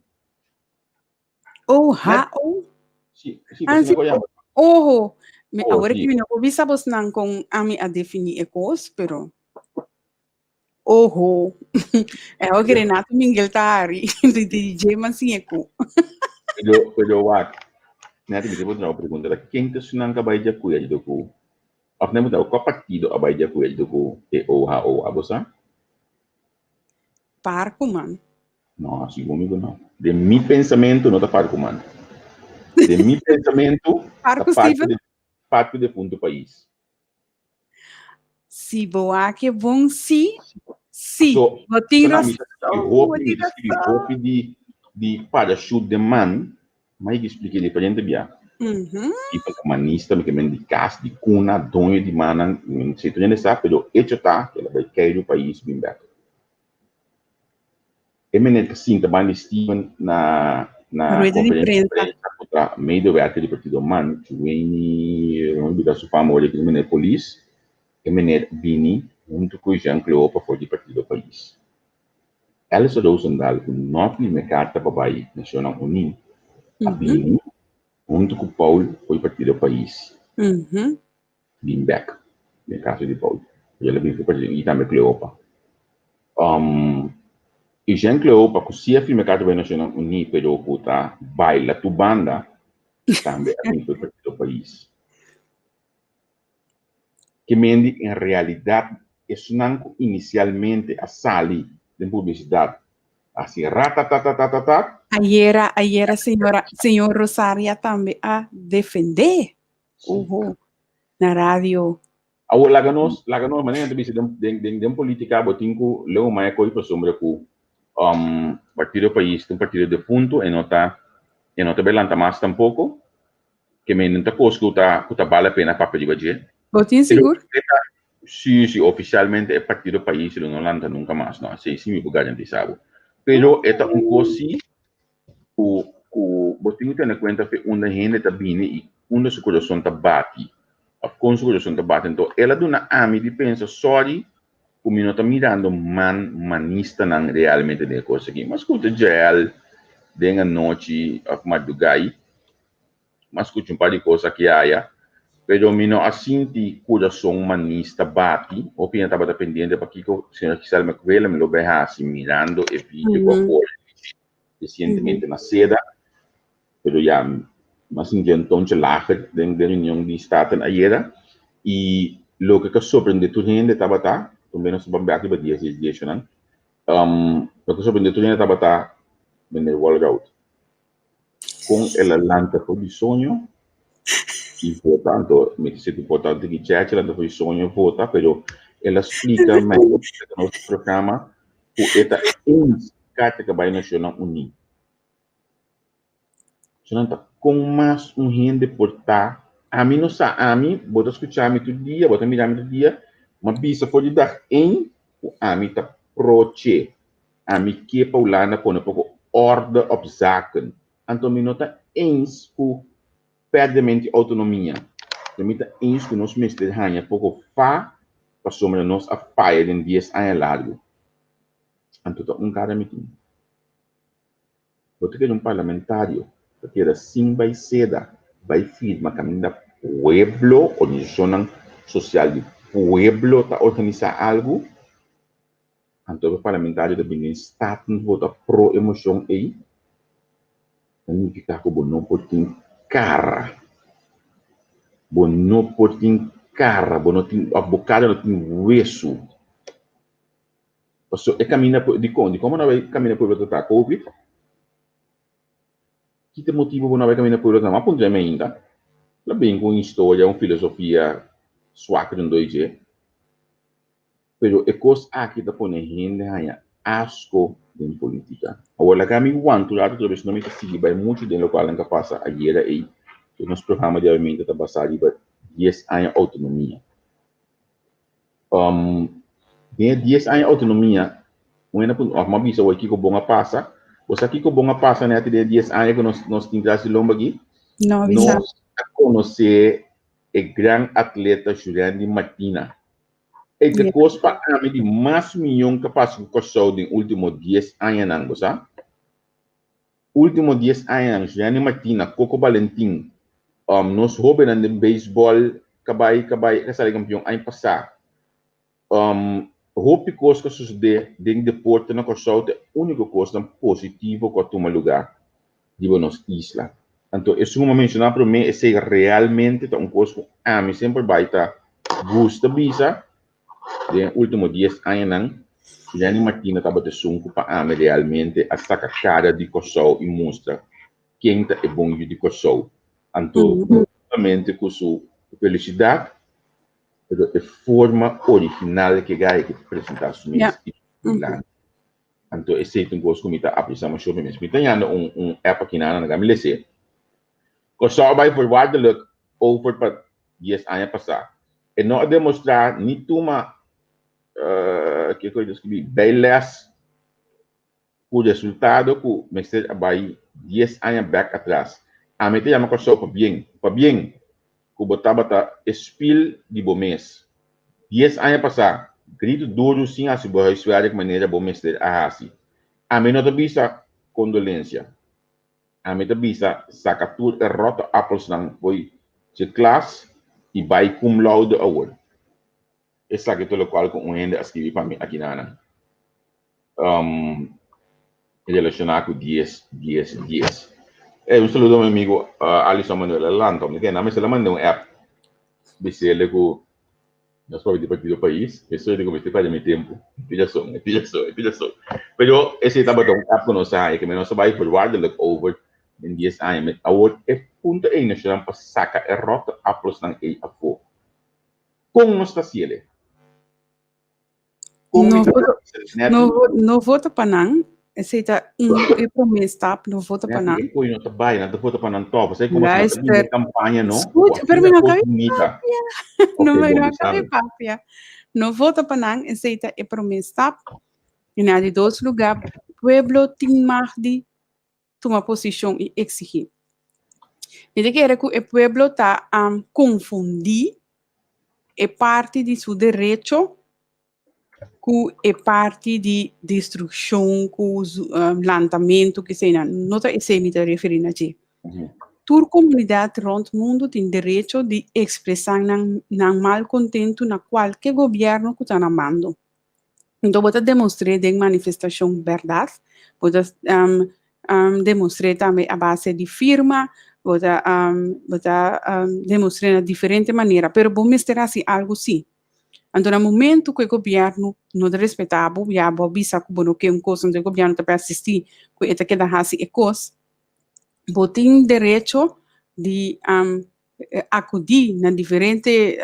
OHO? Si, si, Ah, si, si, oho. Mi, Oh, awor si. ki mi no por bisa bosnan kon ami a definí e kos, pero oho. E awor ki Renato Minguel ta hari, di DJ man sin e ku. Pero, pero wak. Nati, mi te por duna un pregunta. Ken ta sunan ka bai di akuerdo ku Of nan puntra bo kua partido a bai di akuerdo ku e OHO, abo sa? Parkuman. No, sigun mi ku no. Den mi pensamentu no ta Parkuman. Den mi pensamentu ta Parku Steven? Parku Defuntu Pais. Si bo a ke bon si, si. So, Bo tin so na mi razon, ta skibi bo hopi, tin mi ta skibi razon. hopi di di parachute den man, ma i expliké diferente bia. I pa humanista, mi ke men di kas, di kuna, doño di mannan, mi no sé tur hende sa, pero echo ta ke el a bai keiru pais bin bek. E meneer ta sinta banda di Steven na na Rueda di conferencia di prensa. prensa cu ta medewerker di partido man, Chuweni, no me olbida su fama ora ki meneer polis, e meneer bini hunto cu Jean Cleopa for di partido Pais. Elsa Rozendal cu no a firma e carta pa bay Nacionnan Uní, a bini hunto cu Paul for di partido Pais. Bin bek, den caso di Paul. El a bin for partido y tambe Cleopa. Um, y Jean Cleopa cu si a firma e carta pa bay Nacionnan Uní pero cu ta baila tur banda, tambe a bin for partido Pais. Ke mendi en realidat esunnan ku inisialmente a sali den publisidat hasi ratatatatatatat. Ayera, ayera señora, señor Rosaria tambe a defendé Oho na radio. Awor laga nos, laga nos, manera nan ta bisa den, den, den, den politica bo tin ku leu maya koy pasobra ku um, Partido Pais ta un partido defunto e no ta, e no ta bai lanta mas tampoko. Ke men no ta kos ku ta ku ta bal la pena papia riba dje. Bo tin Pero sigur? e ta si si ofisialmente e partido Pais lo no lanta nunka mas no, esei si mi por garantisa bo. Pero e ta un kos si ku ku bo tin ku tene kuenta fe unda hende ta bini i unda su kurason ta bati òf kon su kurason ta bati. Anto el a duna ami di pensa sòri ku mi no ta mirando man manistanan realmente den e kos aki. Mi a skucha Jael den anochi òf mardugá M'a skucha un par di kos aki aya, pero mi no a sinti kurason manista bati. Hopi hende tabata pendiente pakiko señor Giselle McWilliam mi lo bai hasi mirando e video ku a kore resientemente na seda. Pero ya, m'a sinti un tonche lager den den reunion di Staten ayera. I loke ku a sorprende tur hende tabata, promé nos ta ban bèk riba dies dies dieshonan, loke a sorprende tur hende tabata meneer Walroud. Kon el a lanta for di soño i vota. Anto mi ta sinti importante ki Cheche lanta for di soño i vota, pero el a splika mei den nos programa ku e ta eens. karta ku a bai Nashonnan Uní. Nan ta kon mas un hende por ta? Ami no sa, ami, bo ta skucha mi tur dia, bo ta mira mi tur dia, m'a bisa for di dag ein ku ami ta pro che. Ami ke pa Hulanda pone poko orde op zaken. Anto mi no ta eens ku pèrdement di outonomia. Pero mi ta eens ku nos mester haña poko fa pasobra nos a faya den dies aña largu. Anto ta un kara mi tin. Bo ta kere un parlamentario ta keda sin bai seda bai firma kaminda pueblo, organisashonnan sosial di pueblo ta organisá algu? Anto e parlamentario ta bini den Staten vota pro e moshon ei? Ta nifiká ku bo no por tin kara. Bo no por tin kara, bo no tin, òf bo kara no tin wesu. Paso e kaminda pu dikon? Dikon bo no bai kaminda pueblo ta traha covid? Ki ta motibu bo no bai kaminda pueblo ta traha? Mi a puntra mi ainda. La bin ku un historia, un filosofia swak rondó di dje. Pero e kos aki ta pone hende haña asko den politika. Awor laga mi wanta un ratu otra bes, no mi ta sigui bai muchu den lokual nan ka pasa ayera ei. Nos programa di awe ta basá riba dies aña outonomia. Den e dies aña outonomia, un hende a puntra, òf mi a bisa wou kiko bon a pasa. Bo sa kiko bon a pasa nèt den e dies aña ku nos nos tin tras di lomba aki? No, bisa. Nos a konosé e gran atleta Jurendi Martina. E ta kos pa ami di mas miyon ku a pasa ku Kòrsou den último dies añanan, bo sa? Último dies añanan, Juliani Martina, Coco Balentin, nos hóbennan den beisbòl ka bai ka bai ka sali kampion aña pasá. Hopi kos ka sosodé den deporte na Kòrsou ta e úniko kosnan positivo ku a tuma lugá riba nos isla. Anto esun ku mi a menshoná promé esei realmente ta un kos ku ami semper bai ta gusta bisa. Den e ultimo dies añanan, Juliani Martina tabata esun ku pa ami realmente a saka kara di Kòrsou i mustra ken ta e bon yu di Kòrsou. Anto, no solamente ku su felisidat, pero e forma original ku e gaya ke ta presentá su mes i su dilanti. Anto esei ta un kos ku mi ta apresiá masha hopi mes. Mi ta yanda un un app aki nan, nan mi les'é. Kòrsou a bai voorwaardelijk over pa dies aña pasá. E no a demostrá ni tuma kiko e ta skibí bijles ku resultado ku mester a bai dies aña bèk atras. Ami ta yama Kòrsou pabien, pabien ku bo tabata e spil di bo mes. Dies aña pasá, gritu duru sin hasi bo huiswerk manera bo mester a hasi. Ami no ta bisa kondolensia. Ami ta bisa saka tur e rotte appelsnan fo'i dje klas i bai cum laude awor. Esaki ta lokual ku un hende a skibi pa mi akinanan relashoná ku dies dies dies. Ey, un saludo a mi amigo Alison Manuel Alanto. Mi kende a mester a manda un app bisele ku Nos papia di Partido Pais, eso di ku mester perde mi tempu. E tin rason, e tin rason, e tin rason. Pero esei tabata un app ku nos a haña, ke nos a bai voorwaardelijk over den dies aña. Met awor e punto ei nos ta pa saka e rotte appelsnan ei afó. Kon nos ta hasiel e? Kon mi No ta voto, hasiel? no, no vota pa nan. Esei ta un e promé stap, no vota pa nan. E koe no ta bai, nan ta vota pa nan tòg. Pasei komo si nan ta bini Luister, kampaña no, skucha, ku pero mi asina no kos kabi bunita. papia. Ok, No, mi bon, no bisa kabi mi. papia. No vota pa nan, esei ta e promé stap. I na di dos lugá, pueblo tin mag di tuma posishon i eksigí. Mi ta kere ku e pueblo ta konfundí e parti di su derecho ku e parti di destrukshon, ku lantamentu, keseinan. No ta esei mi ta referí na dje. Tur komunidat rònt mundu tin derecho di ekspresá nan nan malkontentu na kualke gobièrnu ku ta na mando. Enton bo ta demostr'é den manifestashon bèrdat, bo ta demostr'é tambe a base di firma, bo ta bo ta demostr'é na diferente manera, pero bo mester hasi algu sí. Anto na momento ku e gobièrnu no ta respetá bo, ya bo a bisa ku bo no ke un kos, anto e gobièrnu ta persistí ku e ta keda hasi e kos, bo tin derecho di akudí na diferente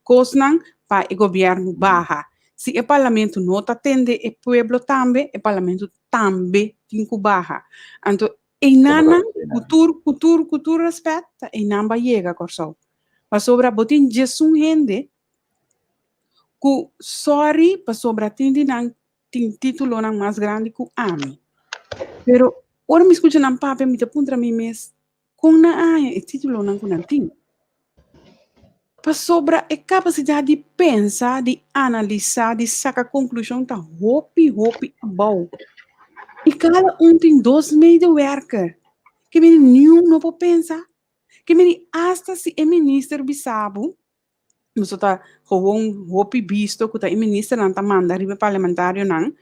kosnan pa e gobièrnu baha. Si e parlamento no ta tende e pueblo tambe, e parlamento tambe tin ku baha. Anto einan ku tur ku tur ku tur rèspèt ta einan bo a yega Kòrsou. Pasobra bo tin djesun hende ku sòri pasobra tin di nan tin títulonan mas grandi ku ami. Pero ora mi skucha nan papia mi ta puntra mi mes kon nan a haña e títulonan ku nan tin. Pasobra e kapasidat di pensa, di analisá, di saka konklushon ta hopi hopi abou. I kada un tin dos medewerker. Ke meni niun no por pensa. Ke meni asta si e minister bisa bo, Boso ta gewoon hopi bisto ku ta e ministernan ta manda riba e parlamentarionan.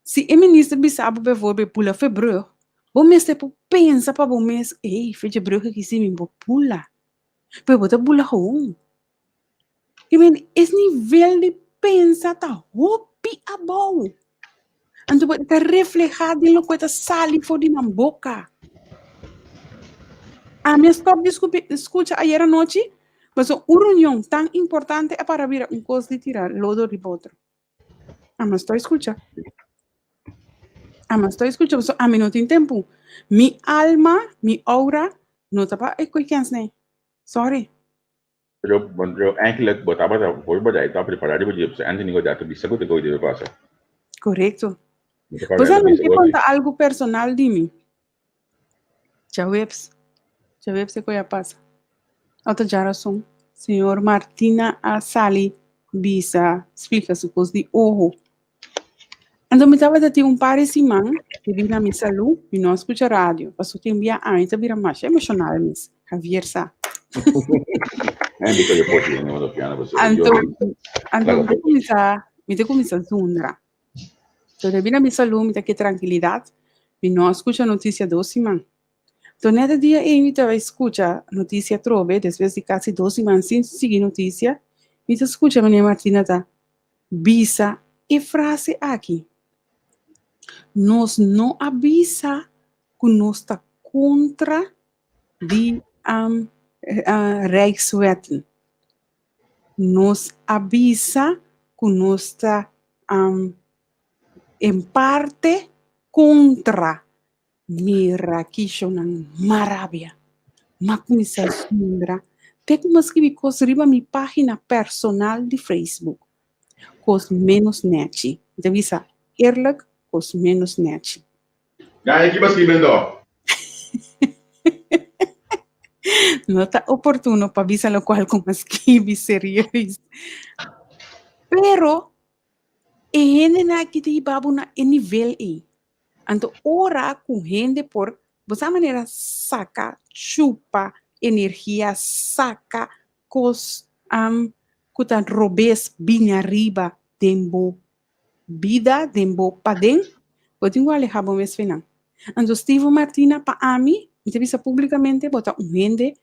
Si e minister bisa bo bijvoorbeeld pula fe brug, bo mester por pensa pa bo mes, ey, fe dje brug aki si mi por pula. Pero bo ta bula gewoon. I men, es nivel di pensa ta hopi abou. Anto bo ta refleha den loke ta sali for di nan boka. Ami a stop di skucha ayer anochi, pasobra un reunion tan importante a para bira un kos di tira lodo riba otro. Ami a stop skucha. Ami a stop skucha pasobra ami no tin tempu. Mi alma, mi aura no ta pa e koe kens nei. Sorry. Pero, pero eigenlijk bo tabata voorbereid, tabata prepará riba dje, pasobra Anthony Godard ta bisa ku te koe debe pasa. Korekto. Bo sa mi ke konta algu personal di mi. Djaweps, djaweps e koe a pasa. Ota djarason, señor Martina a sali bisa, splika su kos di oho. Anto mi tabata tin un par di siman debí na mi salú, mi no a skucha radio, pasobra tin bia ami ta bira masha emoshonal mes, Javier sa. Anto, anto mi ta kuminsá, mi ta kuminsá zundra. Anto debí na mi salú mi ta ke trankilidat, mi no a skucha notisia dos siman. Anto net e dia ei mi ta bai skucha notisia atrobe, despues di kasi dos siman sin sigui notisia, mi ta skucha meneer Martina ta Bisa e frase aki, Nos no a bisa ku nos ta kontra di Rijkswetten. Nos a bisa ku nos ta en parte kontra. Mira kishonan m'a rabia, m'a kuminsá zundra te ku m'a skibi kos riba mi página personal di Facebook. Kos ménos nèchi. Mi ta bisa eerlijk, kos ménos nèchi. Ya, e ki bo skibi anto? No ta oportuno pa bisa lokual ku m'a skibi, serieus. Pero e hendenan aki ta hiba bo na e nivel ei. Anto ora ku hende por, bo sa manera saka, chupa energia, saka kos ku ta robes bini ariba den bo bida, den bo paden, bo tin ku aleha bo mes fe nan. Anto Steven Martina pa ami, mi ta bisa publikamente bo ta un hende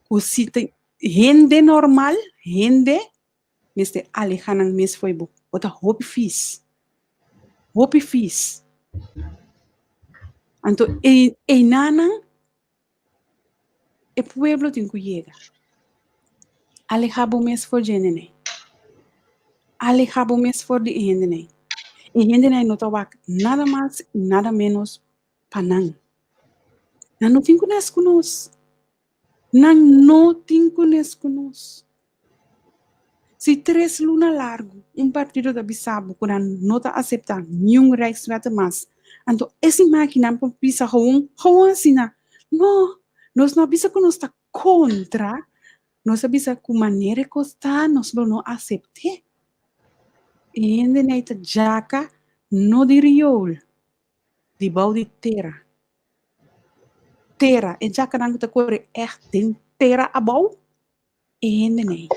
ku si ta hende normal, hende mester aleha nan mes fo'i bo. Bo ta hopi fis. Hopi fis. Anto e einanan e pueblo tin ku yega. Aleha bo mes for dje hendenei. Aleha bo mes for di e hendenei. E hendenei no ta wak nada mas i nada menos pa nan. Nan no tin ku nes ku nos. Nan no tin ku nes ku nos. Si tres luna largu un partido ta bisa bo ku nan no ta aseptá niun Rijkswet mas, anto e siman aki nan por bisa gewoon, gewoon asina, No, nos no a bisa ku nos ta kontra, nos a bisa ku manera e kos ta nos lo no asept'é. E hendenan ei ta djaka no di riool, di bou di tera. Tera, e djakanan ku ta kore ègt den tera abou. E hende nei.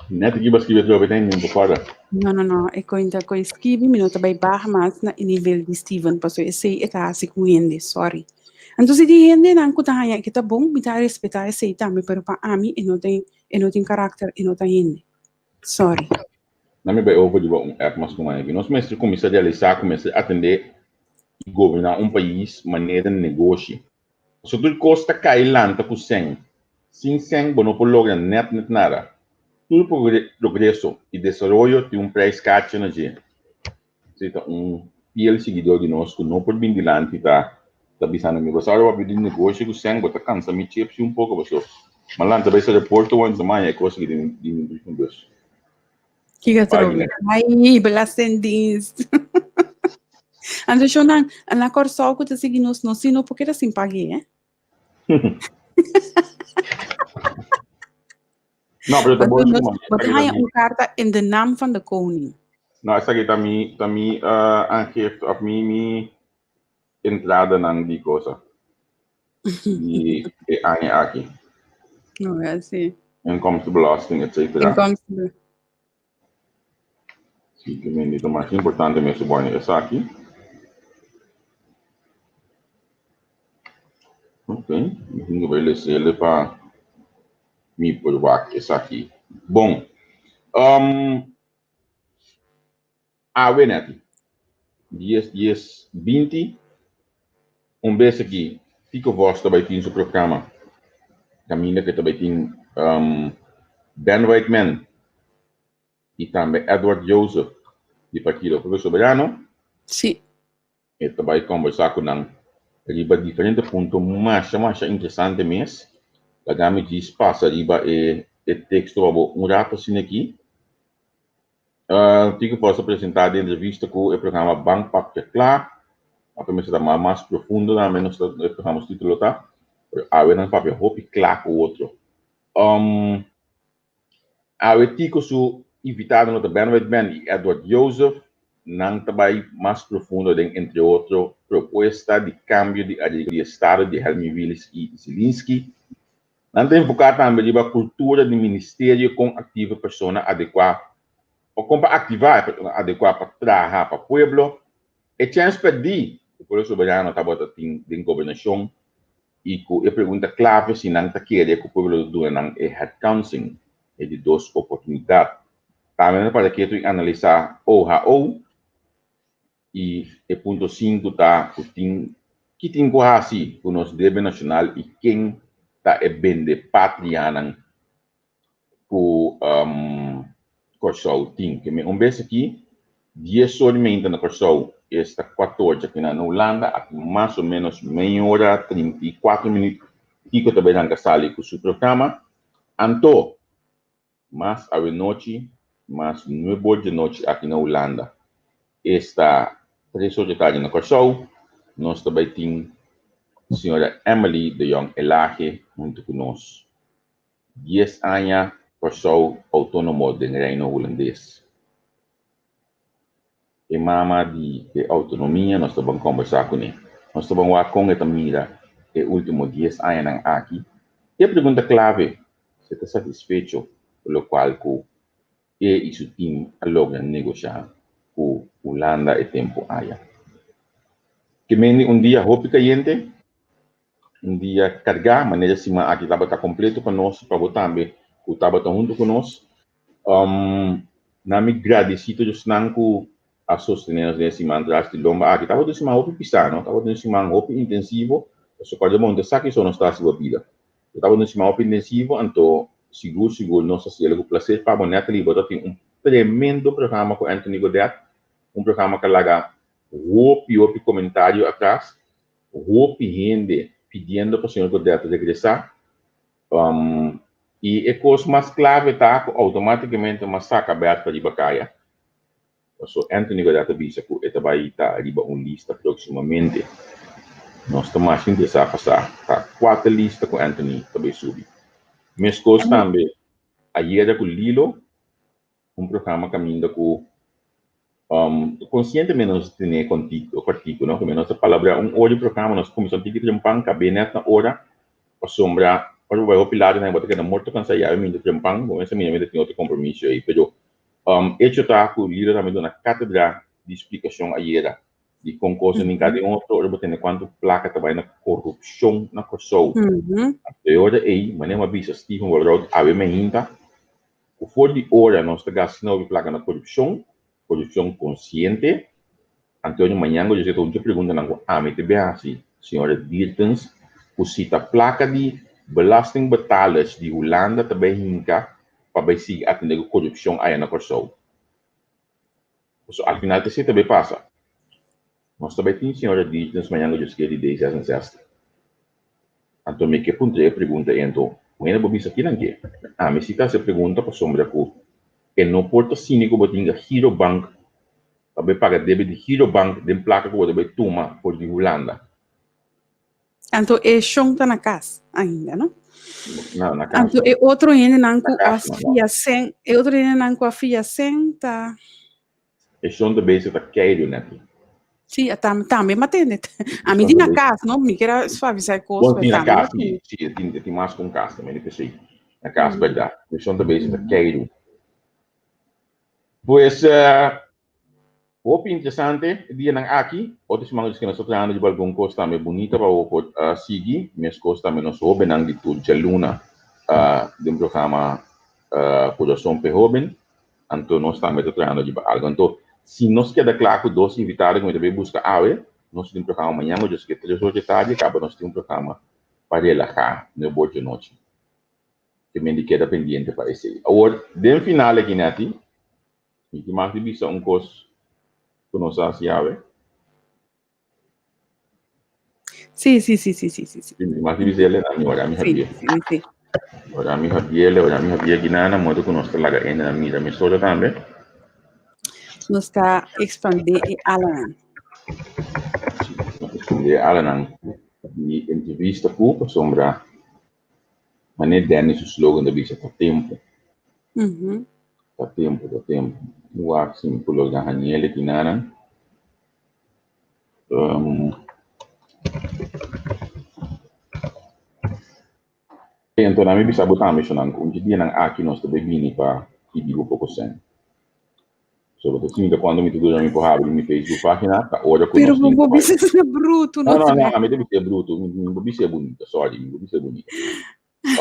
Net aki bo skibi atrobe ta ningun por kòrda. No, no, no. E kointa koi skibi mi no ta bai baha mas na e nivel di Steven paso esei e ta hasi ku hende, sorry. Anto si tin hendenan ku ta haña ke ta bon, mi ta respetá esei tambe, pero pa ami e no tin e no tin karakter, e no ta hende. Sorry. Na mi bai over riba un app mas ku aki. Nos mester kuminsá realisá ku mester atendé i goberná un pais manera negoshi. Pasobra tur kos ta kai lanta ku sèn. Sin sèn bo no por logra nèt nèt nada. Tur progreso i desaroyo tin un prijs kacha na dje. Esei ta un fiel siguidó di nos ku no por bin dilanti ta ta bisando mi, Bo sa ora bo a bini negoshi ku sèn bo ta kansa mi chepsi un poko paso mi a lanta bai sa reporto wens maña e kos aki den mi brievenbus. Kiko trobe? Ai, belastingdienst. Anto shownan, na Kòrsou ku ta sigui nos, nos si no por keda sin pag'é, eh? No, pero ta bon. Bo ta haña un karta in de naam van de koning. No, esaki ta mi, ta mi uh, aangifte of mi, mi entradanan di cosa. Di e aña aki. No, ja, sí. Inkomstenbelasting, et cetera. Inkomstenbelasting. Sí, que men ta mas importante mes bueno esaki. Ok, mi tin que bai lesele pa mi por wak esaki. Bon. Um, awe neti. 10, 10, 20. Un bes aki, Tico Vos ta bai tin su programa. Caminda que ta bai tin um, Ben Whiteman y tambe Edward Joseph di Partido Pueblo Soberano. Sí. E ta bai conversa cu nan riba diferente punto masha masha interesante mes. Laga mi djis pasa riba e e texto pa bo un rato asina aki. Tico Vos a presenta den entrevista cu e programa Ban Papia Cla. Aunke mester ta mas profundo tambe nos ta e programa su titulo ta, pero awe nan papia hopi cla cu otro. Awe Tico su invitadonan ta Ben Whiteman y Edward Joseph. Nan ta bay mas profundo den entre otro propuesta di cambio di areglo di estado di Helmin Wiels y Zielinski. Nan ta enfoká tambe riba kultura di ministerio kon aktiva e persona adekuá o kon pa aktivá e persona adekuá pa traha pa pueblo. E chèns pèrdí ku Pueblo Soberano tabata tin den gobernashon i ku e pregunta klave si nan ta kere ku pueblo lo duna nan e herkansing, e di dos oportunidat. Tambe nan ta para ketu i analisá OHO I e punto sinku ta ku tin ki tin ku hasi ku nos debe nashonal i ken ta e bende patrianan ku Kòrsou tin. Ke mi un bes aki dies or meinta na Kòrsou esta kuator dja kina na Hulanda aki mas o menos mei ora 34 minüt kiko ta bai ranka sali ku su programa. Anto Mas awenochi, mas nuebor djanochi aki na Hulanda, esta tres or dje tardi na Kòrsou, nos ta bai tin señora Emily de Jong Elhage huntu ku nos. Dies aña Kòrsou outónomo den Reino Hulandes. E mama di e outonomia nos ta ban kòmbersá kuné. Nos ta ban wak kon e ta mira e último dies añanan aki. E pregunta klave Si e ta satisfecho ku lokual ku e i su tim a logra negoshá ku Hulanda e tempu aya. Ke mende un dia hopi kayente, un dia kargá, manera siman aki tabata kompleto pa nos i pa bo tambe ku tabata huntu ku nos. Na mi gradisí tur esnan ku a sostené nos den e siman tras di lomba aki. Tabata un siman hopi pisá, no? Tabata un siman hopi intensivo, pasobra kòrda bo no ta sa kiso nos ta hasi bo bida. Bo tabata un siman hopi intensivo, anto sigur sigur nos a hasiel ku plaser pa bo. Natalie, bo ta tin un tremendo programa ku Anthony Godett, un programa ku a laga hopi hopi komentario atras, hopi hende pidiendo pa señor Godett regresá. I e kos mas klave ta ku outomátikamente mas saka Bertha riba kaya. Paso Anthony Godett a bisa ku e ta bai ta riba un lista próksimamente. Nos ta mas interesá pa sa ta kua ta lista ku Anthony ta bai subi. Meskos tambe ayera ku Lilo, un programa kaminda ku konsientemente nos a tene kòrtiku, no? Ku nos a palabrá un ora di programa, nos a kuminsá un tiki trempan, kab'é nèt na ora, pasobra ora bo bai hopi laat bo ta keda morto kansá, yawe minta trempan, bo mester mira mi ta tin otro kompromiso ei, pero Echo ta ku Lira tambe duna kátedra di splikashon ayera di kon kos a ninká den otro ora bo tende kuantu plaka ta bai na korupshon na Kòrsou. Anto e ora ei, manera mi a bisa Steven Walroud awe mainta, ku for di ora nos ta gasta asina hopi plaka na korupshon, korupshon konsiente, anto mañan ku José ta un dje preguntanan ku ami ta bin hasi señora Diertens, ku si ta plaka di. Belastingbetalers di Hulanda ta bai hinka pa bai sigui atendé ku korupshon aya na Kòrsou. Pasobra al final ta esei ta bai pasa. Nos ta bai tin señora Dijkens mañan ku Dios kier di D66. Anto mi ke puntra e pregunta ei anto, Wena bo bisa kinan ke? Ami si ta hasi e pregunta pasobra ku e no por ta sini ku bo tin Girobank pa bai paga debe di Girobank den plaka ku bo ta bai tuma for di Hulanda. Anto e shon ta na kas ainda, no? Na, na kas. Anto e otro hendenan ku Na a kas, no, no. fia sen, e otro hendenan ku a fia sen ta E shon ta bezig ta keiru nèt. Sí, a tam, tambe m'a tende. E A mi shon di ta na bezig. kas, no? Mi kier a suavisá e kos, Bon, pero tin na tambe m'a kas, sí, tende. sí, e tin, e tin mas ku un kas tambe, di p'esei. Na kas, Mm. bèrdat. E shon ta bezig ta keiru. Pues, Hopi interesante e dianan aki. Otro siman nos ta trahando riba algun kos tambe bunita pa bo por sigui. Meskos tambe nos hobennan di tur djaluna den programa Kurason p'e Hoben. Anto nos tambe ta trahando riba algu. Anto si nos keda kla ku dos invitado ku mi ta bay buska awe, nos tin programa mañan ku djosike tres or dje tardi kaba nos tin un programa pa relahá nuebe or dje nochi. Ke men di keda pendiente pa esei. Awor den final aki Netty, Mi tin mas di bisa un kos ku nos a hasi awe. Sí, sí, sí, sí, sí, sí. Sí, mi tin mas di bisa Elena, mi ora mi Sí, habié. sí, sí. Ora mi habié, ora mi habié Ginana, modo ku nos ta laga Elena mira mi solo tambe. Nos ta expandé e alanan. Sí, nos ta expandé e alanan di entrevista ku pasobra Manera Danny su slogan ta bisa, ta tempu. Ta tempu, ta tempu. Wak si mi por logra hañ'el e kinanan. Um, Anto na mi bisa bo tambe shonan ku un dje dianan aki nos ta bay bini pa pidi bo poko sèn. So bo ta sinta cuando mi ta duna mi por habri mi Facebook pagina ta ora cu Pero nos bo tin bo cu bai. bisa esei bruto No, no no, no, ami ta bisa e bruto, mi mi bo bisa e bunita, sorry, mi bo bisa e bunita.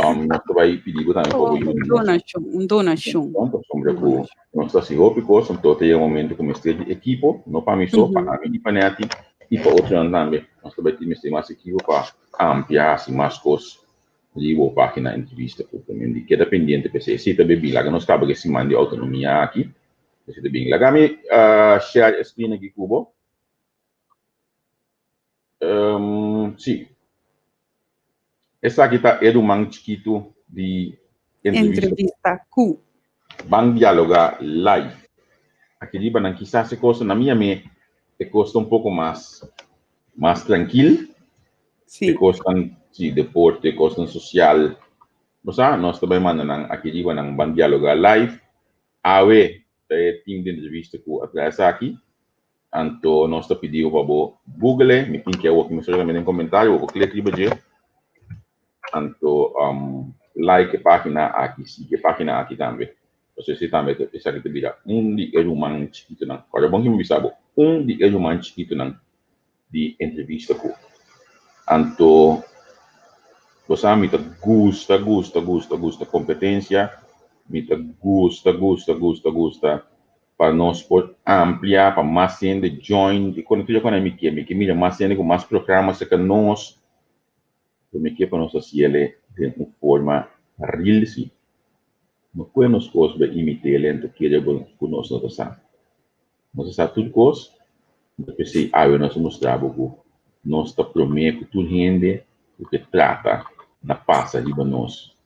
Um, nos ta bai pidi bo tambe pa bo Un yuda nos. donashon, un donashon. Don, pasobra Un cu donashon. nos ta haci hopi cos, anto ta yega un momento cu mester di ekipo, no pa mi so, pa ami y pa Netty y pa otronan tambe. Nos ta bai tin mester mas ekipo pa amplia, haci mas cos. Di bo pagina entrevista ku Clement di keda pendiente p'esei. Esei ta bebí. Laga nos kaba ku e siman di outonomia aki. Esei ta bin. Laga mi share e screen aki ku bo. Sí. Esaki ta e ruman chikitu di entrevista ku. Entrevista ku. Ban dialoga live. Aki riba nan kisas e kos na mi yam'é e kos ta un poko mas mas trankil. Sí. E kosnan si deporte, kosnan sosial. Bo sa, nos ta bai manda nan aki riba nan ban dialoga live. Awe ta e team di entrevista ku a traha esaki. Anto nos ta pidi bo pa bo google e. Mi tin ke awor ki mi stori tambe den komentario, bo por klik riba dje. Anto um like e pagina aki, sigui e pagina aki tambe. Pasobra esei tambe ta esaki ta bira un di e ruman chikitonan. Kòrda bon ki mi bisa bo, un di e ruman chikitonan di entrevista ku. Anto bo sa mi ta gusta gusta gusta gusta kompetensia, mi ta gusta gusta gusta gusta pa nos por amplia pa mas hende join i kono tur mi ke mi ke mira mas hende ku mas programa serka nos, pero mi ke pa nos hasi el den un forma real si. No koe nos kos bai imit'el anto kere ku nos no ta sa. Nos a sa tur kos, anto p'esei awe nos a mustra bo ku nos ta promé ku tur hende ku ke trata na pasa riba nos.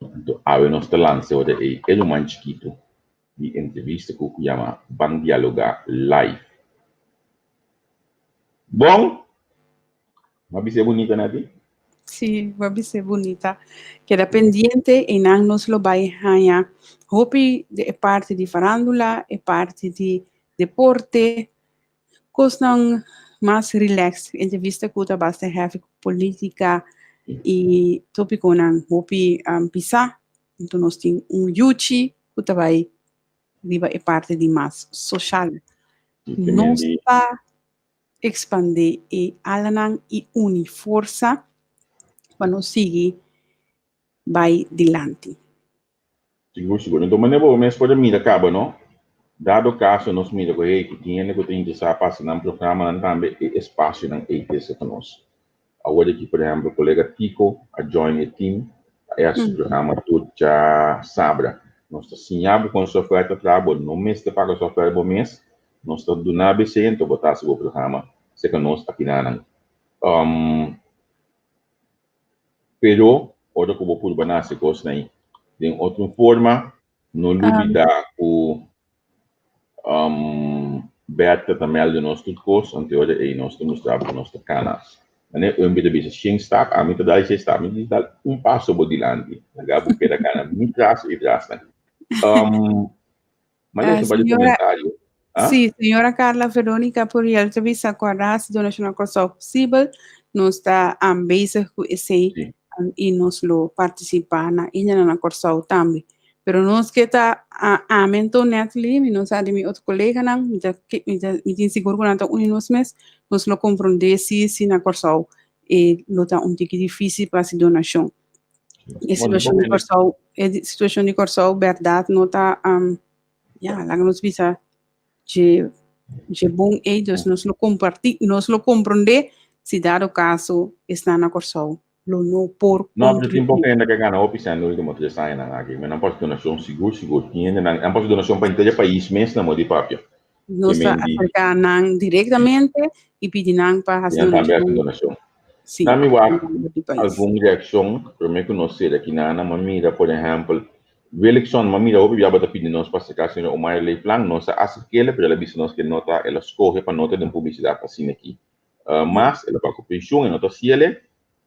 Anto awe nos ta lansa ora ei e ruman chikitu di entrevista ku ku yama Ban Dialogá Live. Bon! M'a bis'é bunita, Nati? Sí, m'a bis'é bunita. Keda pendiente i nan nos lo bai haña hopi di e parti di farándula, e parti di deporte, kosnan mas relax, entrevista ku ta basta heavy ku polítika i tópikonan hopi pisá. Anto nos tin un yuchi ku ta bai riba e parti di mas soshal. Nos ta Expandé e alanan i uni forsa pa nos sigui bai dilanti. Sigur, sigur. Enton manera bo mes por a mira caba, no? Dado caso nos mira cu hey, cu tin hende cu ta interesa pasa nan programanan tambe, e espacionan ey ta esta pa nos. Awor aki, por ehèmpel, kolega Tico a join e team, e hasi programa tur djasabra. Nos ta siña bo kon software ta traha, bo no mester paga software bo mes, nos ta duna bo esei, anto bo ta hasi bo programa serka nos akinanan. Pero ora ku bo purba na hasi kosnan ei den otro forma, no lubidá ku Bertha ta mèldu nos tur kos, anto ora ei nos ta mustra bo ku nos ta kana. Manera Umbi ta bisa, shen stap, ami ta dal shen stap, mi ta dal un paso bo dilanti, laga bo keda kana mi tras i trasnan. Ma lesa un par di komentario. Sí, señora Carla Veronica Puriel ta bisa ku a hasi donashon na Kòrsou posibel. Nos ta bezig ku esei i nos lo partisipá na indanan na Kòrsou tambe. Pero nos ke ta ami anto Natalie, mi no sa di mi otro koleganan, mi ta mi ta mi tin sigur ku nan ta uni nos mes, nos lo komprondé si si na Kòrsou e lo ta un tiki difísil pa hasi donashon. E situashon di Kòrsou, e situashon di Kòrsou bèrdat no ta ya, laga nos bisa dje dje bon ei, dus nos lo kompartí, nos lo komprondé si dado kaso esnan na Kòrsou lo no por No, pero tin poco hende que gana hopi cent último 3 añanan aki. Men nan por haci donacion sigur, sigur. Tin hende nan, nan por haci donacion pa henter e pais mes na modi papia. Nos ta acerca nan directamente y pidi nan pa haci donashon. Tambe haci donashon. Sí. Nami wak algun reaccion, prome cu nos sera aki nan, m'a mira, por ehempel, Willickson, m'a mira hopi bia bo ta pidi nos pa acerca señor Omar Leeflang, nos a acerkele, pero el a bisa nos que no ta, el a scoge pa no ta den publicidad asina aki. Mas, el a pa cu pensioen, e no ta haciele,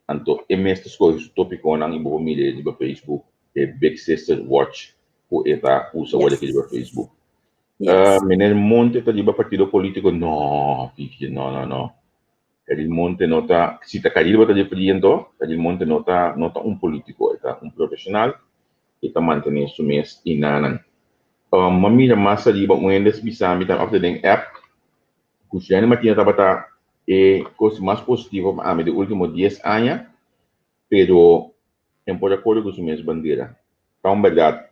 anto e mes ta scoge su topiconan y bo por mira e riba Facebook, e Big Sister Watch cu e ta usa awor aki riba Facebook. Meneer Monte ta riba partido politico? No, Vivian, no, no, no. Caril Monte no ta, si ta Caril bo ta referí anto, Caril Monte no ta, no ta un politico, e ta un profesional, e ta mantene su mes y nanan. M'a mira mas ariba un hende bisa mi tambe, of ta den app, cu Jenny Martina tabata e cos mas positivo pa ami de ultimo 10 aña, pero e por a core cu su mes bandera. Ta un berdad.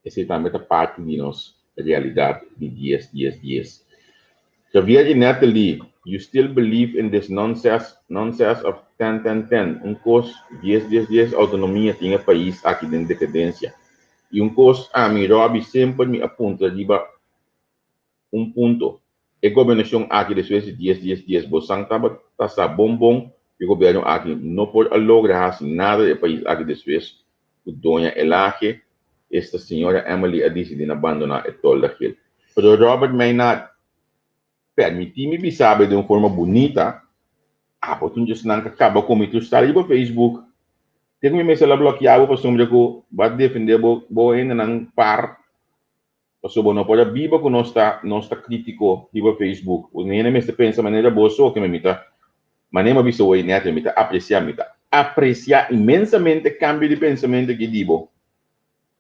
Esei tambe ta parti di nos realidat di 10 10 10. Javier y Natalie, you still believe in this nonsense, nonsense of 10 10 10? Un kos 10 10 10 outonomia tin e pais aki den dekadensia. I un kos ami, Robbie, semper mi a puntra riba un punto. E gobernashon aki despues di 10 10 10 bosan tabata sa bon bon ku e gobièrnu aki no por a logra hasi nada di e pais aki despues ku doña Elage, esta señora Emily, a disidí na bandoná e tolda gel. Pero Robert Maynard, permití mi bisa bo den un forma bunita, abo ta un djesnan ka kaba ku mi tur sta riba Facebook. Te ku mi mester la blokia bo pasobra ku bo a defendé bo bo hendenan par. Pasobra bo no por a biba ku nos ta nos ta kritiko riba Facebook. Un hende mester pensa manera bo so ke mi ta manera mi a bisa hoy net mi ta apresiá mi ta apresiá inmensamente kambio di pensamentu aki di bo.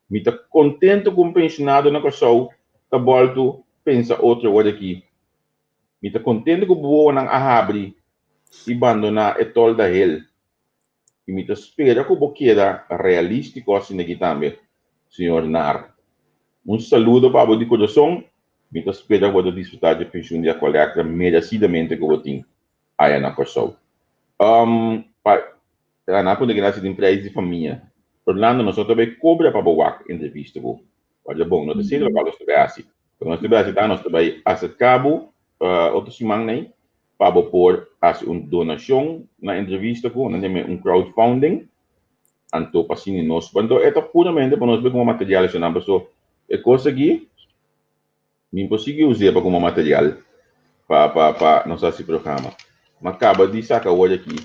Mi ta kontento ku un penshonado na Kòrsou ta bòltu pensa otro ora aki. Mi ta kontento ku bo wowonan a habri i bandoná e tòlda hel. I mi ta spera ku bo keda realístiko asina aki tambe, señor Naar. Un saludo pa bo di kurason. Mi ta spera ku bo ta disfrutá dje penshun di Aqualectra meresidamente ku bo tin aya na Kòrsou. Pa nan a puntra kila si tin preis di famia. Orlando, nos no ta bai kobra pa bo wak entrevista ku. Wak bon, no ta esei lokual nos ta bai hasi. Loke nos ta bai hasi ta nos ta bai aserká bo otro siman nei pa bo por hasi un donashon na entrevista ku nan yama un crowdfunding, anto pa asina nos, anto e ta puramente pa nos bai kuma material esnan paso e kos aki mi por sigui us'e pa kuma material pa pa pa nos hasi programa. Mi a kaba di saka awor aki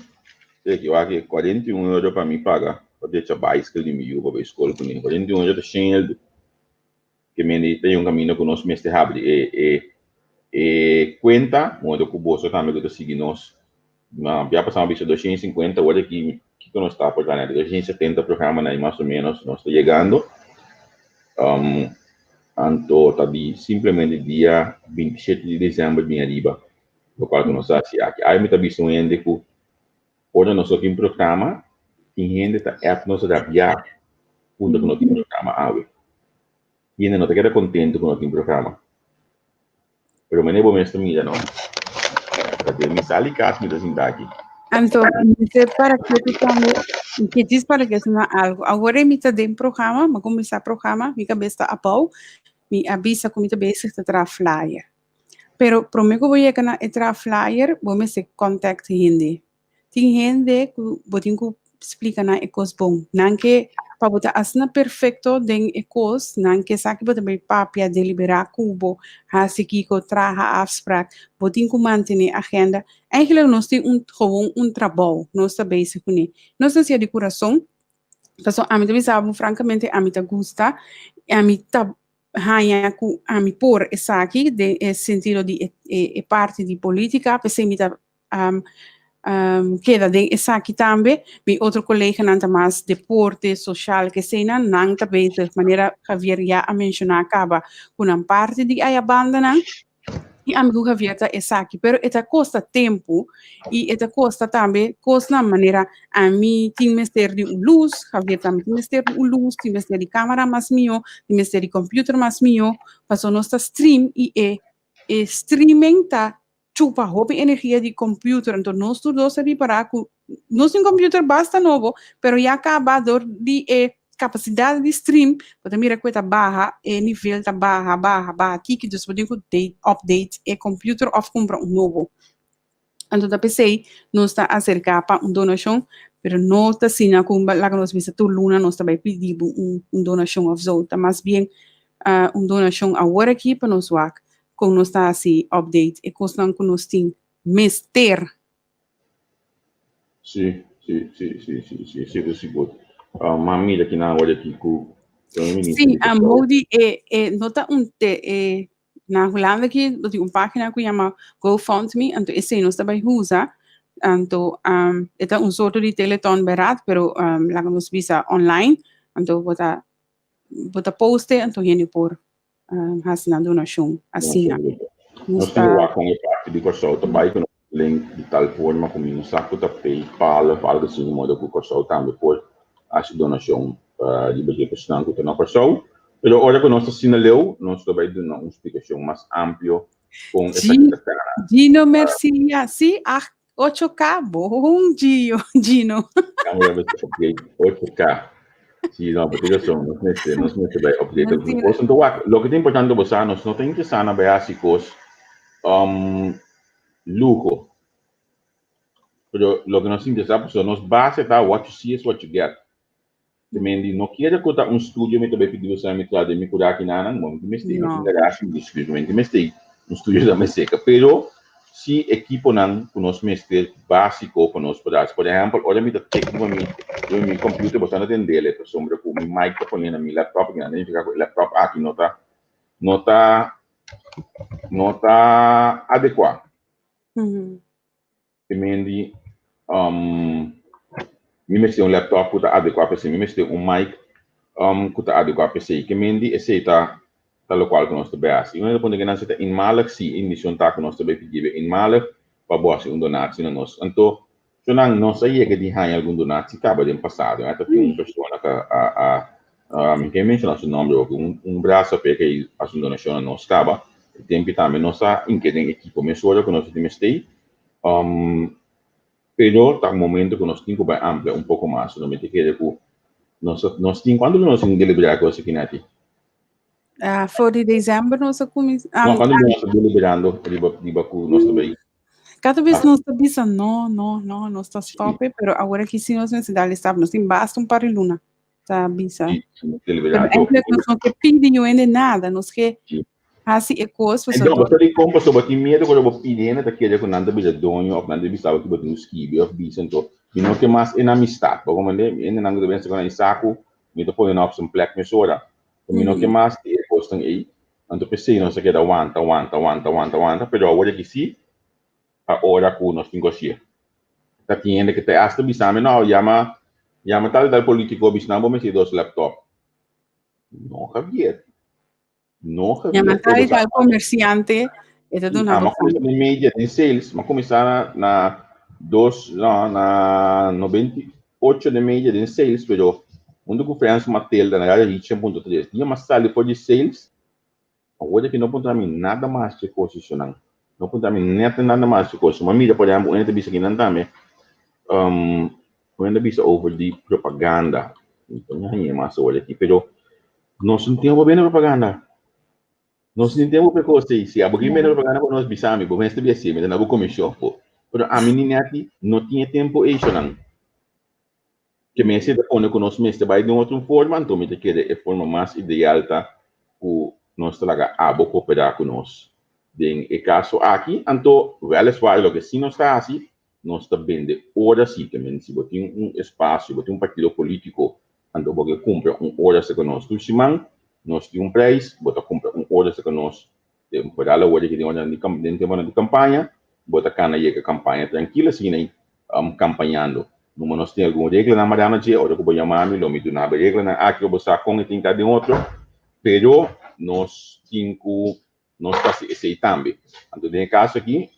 aki wak aki 41 euro pa mi paga pa drecha baiskel di mi yu pa bai skol kuné. 41 euro ta shen eldu. Ke mende ta un kaminda ku nos mester habri e e e kuenta, modo ku boso tambe ku ta sigui nos. Ma bia pasá mi a bisa 250, awor aki kiko nos ta por gana? 270 programanan ei mas o ménos nos ta yegando. Anto ta di simplemente dia 27 di desèmber bin ariba lokual ku nos a hasi aki. Ai mi ta bisa un hende ku ora nos no tin programa, tin hende ta app nos rabiá punta ku no tin programa awe. Hende no ta keda kontentu ku no tin programa. Pero manera bo mes ta mira, no? Ta den mi sali kas mi ta sinta aki. Anto, mi para ketu tambe, ke djis para ketu na algo. Awor mi ta den programa, mi a kuminsá programa, mi kabes ta abou, mi a bisa ku mi ta bezig ta traha flyer. Pero promé ku bo yega na e traha flyer, bo mester contact hende. Tin hende ku bo tin ku splika nan e kos bon. Nan ke pa bo ta asina perfekto den e kos, nan ke sa ki bo ta bai papia, deliberá ku bo, hasi kiko, traha afsprak. Bo tin ku mantené agenda. Eigenlijk nos tin un gewoon un trabou nos ta bezig kuné. Nos ta hasié di kurason, pasobra ami ta bisa bo frankamente ami ta gusta, ami ta haña ku ami por esaki den e sentido di e e parti di polítika, p'esei mi ta keda den esaki tambe. Mi otro koleganan ta mas deporte, social, keseinan, nan ta bezig, manera Javier ya a menshoná kaba, ku nan parti di aya bandanan. I ami ku Javier ta esaki, pero e ta kosta tempu i e ta kosta tambe kosnan manera ami tin mester di un lus, Javier tambe tin mester di un lus, tin mester di kamera mas mihó, tin mester di computer mas mihó, pasobra nos ta stream i e e streaming ta chupa hopi energia di computer, anto nos tur dos a ripará ku nos tin computer basta nobo, pero ya kaba dor di e kapasidat di stream, bo ta mira ku e ta baha, e nivel ta baha, baha, baha tiki, dus bo tin ku date, update e computer òf kumpra un nobo. Anto ta p'esei nos ta aserká pa un donashon, pero no ta asina ku laga nos bisa tur luna nos ta bai pidi bo un un donashon òf zo, ta mas bien un donashon awor aki pa nos wak kon nos ta hasi update e kosnan ku nos tin mester. Sí, sí, sí, sí, sí, sí, sigur, sigur. Ma mira ki nan awor aki ku prome minister Sí, di a Kòrsou. Modi e e no ta un te e na Hulanda aki bo tin un página ku yama GoFundMe, anto esei nos ta bai usa, anto e ta un sorto di teleton bèrdat, pero laga nos bisa online, anto bo ta bo ta post e anto hende por hasi nan donashon asina. Nos tin wak kon e parti di Kòrsou ta bai ku nos link di tal forma ku mi no sa ku ta PayPal òf algu asina di modo ku Kòrsou tambe por hasi donashon riba dje personan ku ta na Kòrsou. Pero ora ku nos ta asina leu nos lo bai duna un splikashon mas amplio kon esaki ta kana. Gino Mercia, si, 8K, bon Gio, Gino. 8K. Si, no, bo tin rason. Nos mester, nos mester bai update algun kos. Anto wak, loke ta importante bo sa, nos no ta interesá na bai hasi kos luho. Pero loke nos ta interesá, pasobra nos base ta what you see is what you get. Te men di no kere ku ta un studio mi ta bai pidi boso mi traha den mi kura kinanan, bo mi tin mester, mi tin garashi, mi tin mi tin mester un studio ta meseka. Pero si ekiponan ku nos mester básiko pa nos por hasi. Por ehèmpel, ora mi ta tek riba mi riba mi computer boso a tendele pasobra ku mi mic ta pone na mi laptop kinan ta nifiká ku e laptop aki no ta no ta no ta adekuá. Te men di, mi mester un laptop ku ta adekuá pa esei, mi mester un mic ku ta adekuá pa esei. Ke men di esei ta ta lokual ku nos ta bai hasi. I un hende ta puntra kinan si ta eenmalig, si e indishon ta ku nos ta bai pidi e eenmalig pa bo hasi un donatie na nos. Anto, shownan, nos a yega di haña algun donatie kaba den pasado. A ta tin un persona ku a a mi ke menshoná su nòmber oke, un brasa p'e ke hasi un donashon na nos kaba. E tempu tambe nos a ink'e den ekipo mesora ku nos a tin mester. Pero ta un momento ku nos tin ku bai amplia un poko mas. No mi ta kere ku nos nos tin kuantu luna nos tin deliberá kos aki Nati? Ah, for di december nos a kuminsá. No, kuantu luna nos ta deliberando riba riba ku nos ta bai? Kada bes nos ta bisa no, no, no, nos ta stop, pero awor aki si nos mester dal e stap. Nos tin basta un par di luna ta bisa. Pero eigenlijk nos no ke pidi niun hende nada, nos ke hasi e kos. No, bo ta di kon pasobra bo tin miedu ku ora bo pidi hende ta kere ku nan ta bisa doño òf nan ta bisa bo ku bo tin ku skibi òf bisa anto mi no ke mas enemistad. Bo komprende? Hendenan ku ta pensa ku nan e saku mi ta pone nan op su plek mesora. Mi no ke mas di e kosnan ei. Anto p'esei nos a keda wanta, wanta, wanta, wanta, wanta, pero awor aki si ta ora ku nos tin ku hasié. Ta tin hende ku ta hasta bisa mi, no, yama yama tal i tal politiko bisa nan bo mester dos laptop. No Javier, no Javier. Yama tal i tal komersiante, e ta duna bo. Mi a kuminsá den media, den sales, mi a kuminsá na na dos, no, na 98 den media den sales, pero huntu ku Frans Matilda na Radio Hit 100.3. Dia mi a sali for di sales, Awor aki no puntra mi nada mas dje kos i su nan. No puntra mi net nada mas dje kos. Mi a mira por ehempel un hende ta bisa kinan tambe. Un hende a bisa over di propaganda. Mi no haña mas awor aki, pero nos no tin pa bende propaganda. Nos no tin tempo pa e kos ei. Si abo ke bende propaganda pa nos, bisa mi, bo mester bi hasi, mi ta na bo komishon po. Pero ami ni Netty no tin e tempo ei, shonan. Ke mester ta pone ku nos mester bai den otro forma, anto mi ta kere e forma mas ideal ta ku nos ta laga abo koperá ku nos den e kaso aki. Anto, wèleswaar loke si nos ta hasi, nos ta bende ora si, ke men si bo tin un espasio, bo tin un partido polítiko, anto bo ke kumpra un ora serka nos tur siman, nos tin un preis, bo ta kumpra un ora serka nos temporal awor aki den ora di den temponan di kampaña, bo ta kana yega kampaña trankil asina kampañando. Numa nos tin algun reglanan mará na dje, ora ku bo yama mi lo mi duna bo e reglanan aki pa bo sa kon e tin ta den otro, pero nos tin ku nos ta hasi esei tambe. Anto den e kaso aki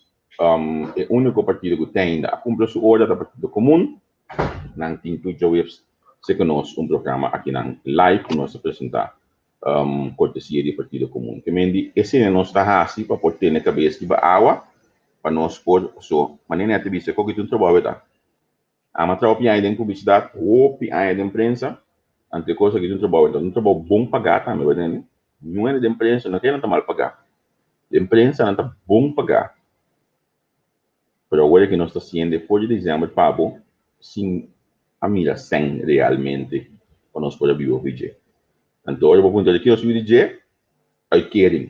e úniko partido ku te ainda a kumpli su ora ta Partido Komun. Nan tin tur djaweps seka nos un programa akinan live ku nos ta presentá kortesia di Partido Komun. Ke men di esei nos ta hasi pa por tene kabes riba awa pa nos por so manera nan ta bisa koki ta un trabou e ta. Ama traha hopi aña den publisidat, hopi aña den prensa, anto e kos aki ta un trabou, ta un trabou bon pagá tambe, bo tende. Niun hende den prensa no ke nan ta mal pagá. Den prensa nan ta bon pagá. Pero awor aki nos ta siende for di dezèmber pa bo sin a mira sèn realmente pa nos por a biba for di dje. Anto ora bo puntra di ke nos biba di dje, uitkering.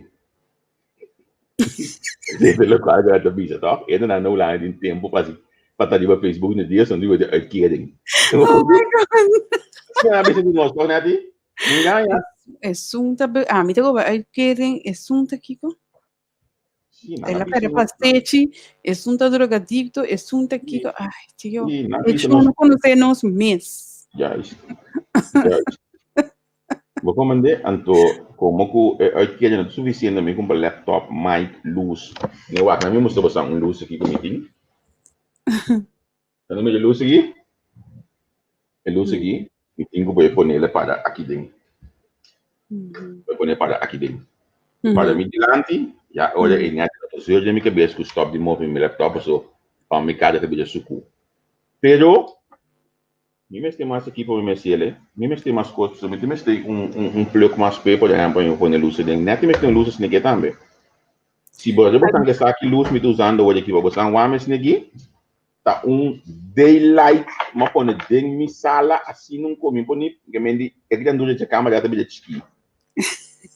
Desde lo cual ta bisa toch? E na no lang din tempo pa pa ta riba Facebook ni dia son di uitkering. Oh my God. Ja, bisa di nos toch Nettie? Ja, ja. Esun ta ah, mi ta goba uitkering, esun ta kiko? Sí, El a perde pastechi, esun ta drogadicto, esun ta kiko. Ay, tio. Sí, nan E bisa no nos. conoce nos mes. Juist. Juist. Bo komende, anto komo ku e uitkering no ta sufisiente mi kumpra laptop, mic, lus. Mi wak na mi mustra boso un lus aki ku mi tin. Ta mira e lus aki? E lus aki mi tin ku por ponele para aki den. Por pone para aki den. Para mi dilanti, ya ora e net ta zeur den mi kabes ku stop di move mi laptop paso pa mi kada ta bira suku. Pero Mi mester mas ekipo mi mester ele. Mi mester mas kos pasobra mi tin mester un un un plug mas pe por ehempel mi pone lus aden. Net mi mester un lus asina ke tambe. Si bo bo san ke sa ki lus mi ta usando awor aki pa bo san wak mi asina aki ta un daylight mi a pone den mi sala asina un ko mi pone ke men di e grandura dje kamera ta bira chikí.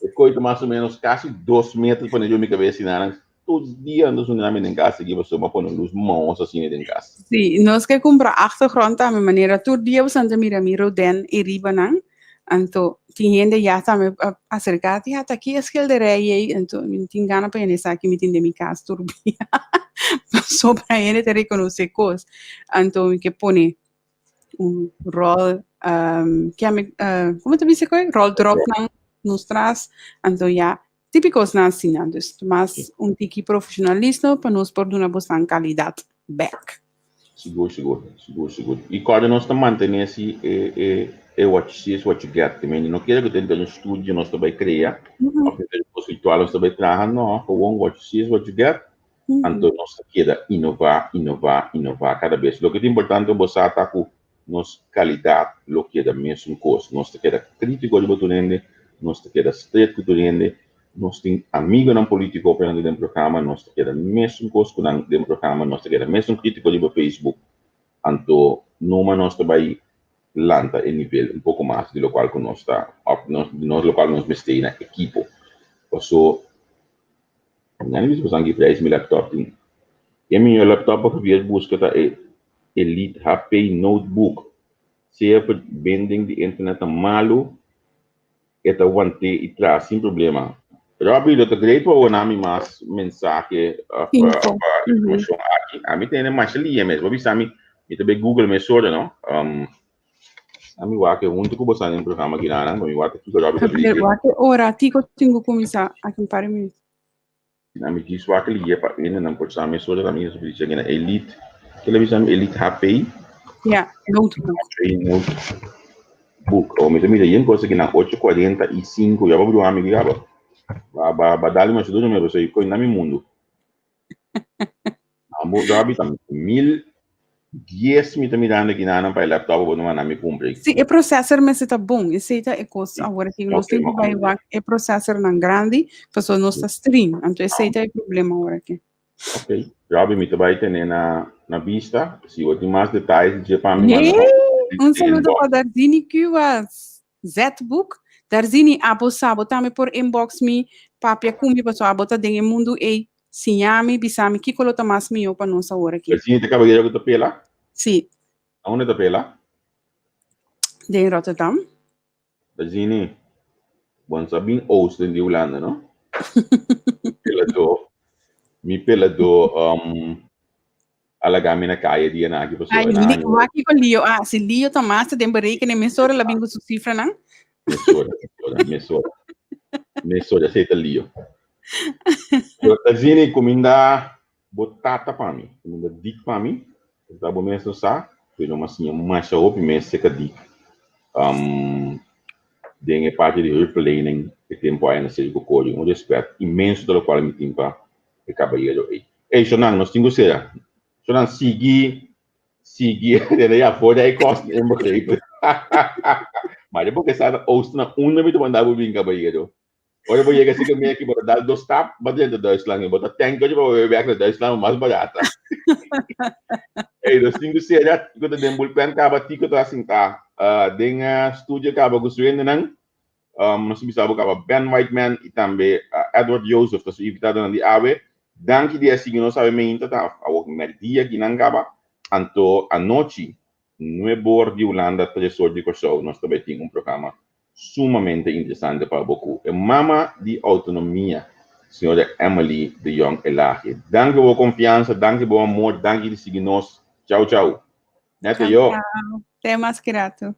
E koi ta mas o menos kasi dos meter pone riba mi kabes asina. Tur dia nos un den kas aki pasobra bo a pone lus mos asina den kas. Sí, nos ke kumpra achtergrond tambe manera tur dia bo ta mira mi roden e riba nan. Anto tin hende ya tambe a aserká ti ata ki e schilderij ei anto mi tin gana pa hende sa ki mi tin den mi kas tur dia pasobra hende ta rekonosé kos. Anto mi ke pone un rol ke mi komo ta bisa koe? Rol drop nan nos tras anto ya Típico esnan asina, dus mas un tiki profesionalismo pa nos por duna bosnan calidad bek. Sigur, sigur, sigur, sigur. I kòrda nos ta mantené si e e e what you see is what you get. I mean, no kere ku ta entra den studio nos ta bai krea, òf entra den kos virtual nos ta bai traha, no, gewoon what you see is what you get. Anto nos ta keda inová, inová, inová kada bes. Loke ta importante pa bo sa ta ku nos kalidat lo keda mesun kos. Nos ta keda krítiko riba tur hende, nos ta keda stret ku tur hende, nos tin amigonan polítiko operando den programa, nos ta keda mesun kos ku nan den programa, nos ta keda mesun krítiko riba Facebook. Anto numa nos ta bai lanta e nivel un poko mas di lokual ku nos ta òf di nos lokual ku nos mester na ekipo. Paso mi a bisa pasobra ki prijs mi laptop tin. E mihó laptop pa Javier buska ta e Elite HP Notebook. Sea verbinding di internet ta malu, e ta want'é i traha sin problema. Robbie, lo ta great pa bo na mi mas mensahe of Info. informacion aki. Ami tene masha lia mes. Bo bisa mi, mi ta bay Google mesora, no? Ami wak hunto ku bo sa den programa kinanan, pa mi wak kiko Robbie ta Javier, bisa. wak e ora. Tiko tin ku kuminsá aki un par di minuut. Ami djis wak liye pa ene nan por sa mesora ta mi bisa gina Elite. Kila bisa mi Elite HP? Ja, notebook. HP notebook. Oh, mi ta mira yen cosa gina 8:45. Ya ba bruha mi gaba. Ba ba ba dali masha duro mi pasobra koy na mi mundo. Ambo Gabi ta mil. 10 mi ta mirando aki nan pa e laptop bo no manda mi kumpra. Si, e processor mester ta bon, esei ta e kos awor aki. Nos tin ku bai wak e processornan grandi, pasobra nos ta stream, anto esei ta e problema awor aki. Ok, Robbie, mi ta bai tene na na bista. Si bo tin mas detalles dje pa mi, manda Un saludo pa Darzini Cuas, Zbook. Darzini, abo sa, bo tambe por inbox mi, papia ku mi, pasobra abo ta den e mundu ei. Siña mi, bisa mi kiko lo ta mas mihó pa nos awor aki. Darzini ta kaballero ku ta pela? Si. A unda ta pela? Den Rotterdam. Darzini, bo no sa bin oosten di Hulanda, no? Peladó, mi peladó um, a laga mi na kaya dia na aki pasobra Ay, na li, aña wak kiko Lio a hasi. Lio ta mas den berekening. Mesora la bin ku su sifranan. Mesora, mesora, mesora. Mesora, esei ta Lio. Pero Darzini, kuminda bo tata pa mi, kuminda Dick pa mi. Ta bo mes no sa, pero mi a siña masha hopi mes serka Dick. Um, den e parti di hulpverlening e tempo aya na Seru Cocori. Un respet inmenso ta locual mi tin pa e cabayero ey. Ey, Shonan, nos tin cu sera. Shonan, sigui, sigui, ya, for di e kosten inbegrepen. Maar de porque sa oosten na unda mi ta manda bo bin, cabayero. Ora bo yega así mi aki, bo ta dal dos stap, bo drenta Duitsland. Bo ta tank pa bo bek na Duitsland mas barata. Ey, nos tin cu sera, Tico ta den bullpen caba, Tico ta sinta den studio caba cu su hendenan. Nos ta bisa bo caba Ben Whiteman y tambe Edward Joseph ta su invitadonan di awe. Danki di a sigui nos awe meinta, ta awor merdia kinan caba. Anto anochi, nuebe or di Hulanda, 3 or di Kòrsou, nos ta bai tin un programa sumamente interesante pa bo ku e mama di outonomia, señora Emily de Jong Elhage. Danki pa bo konfiansa, danki pa bo amor, danki di sigui nos. Chau chau. Nete Chau, yo. chau. Te mas ki ratu.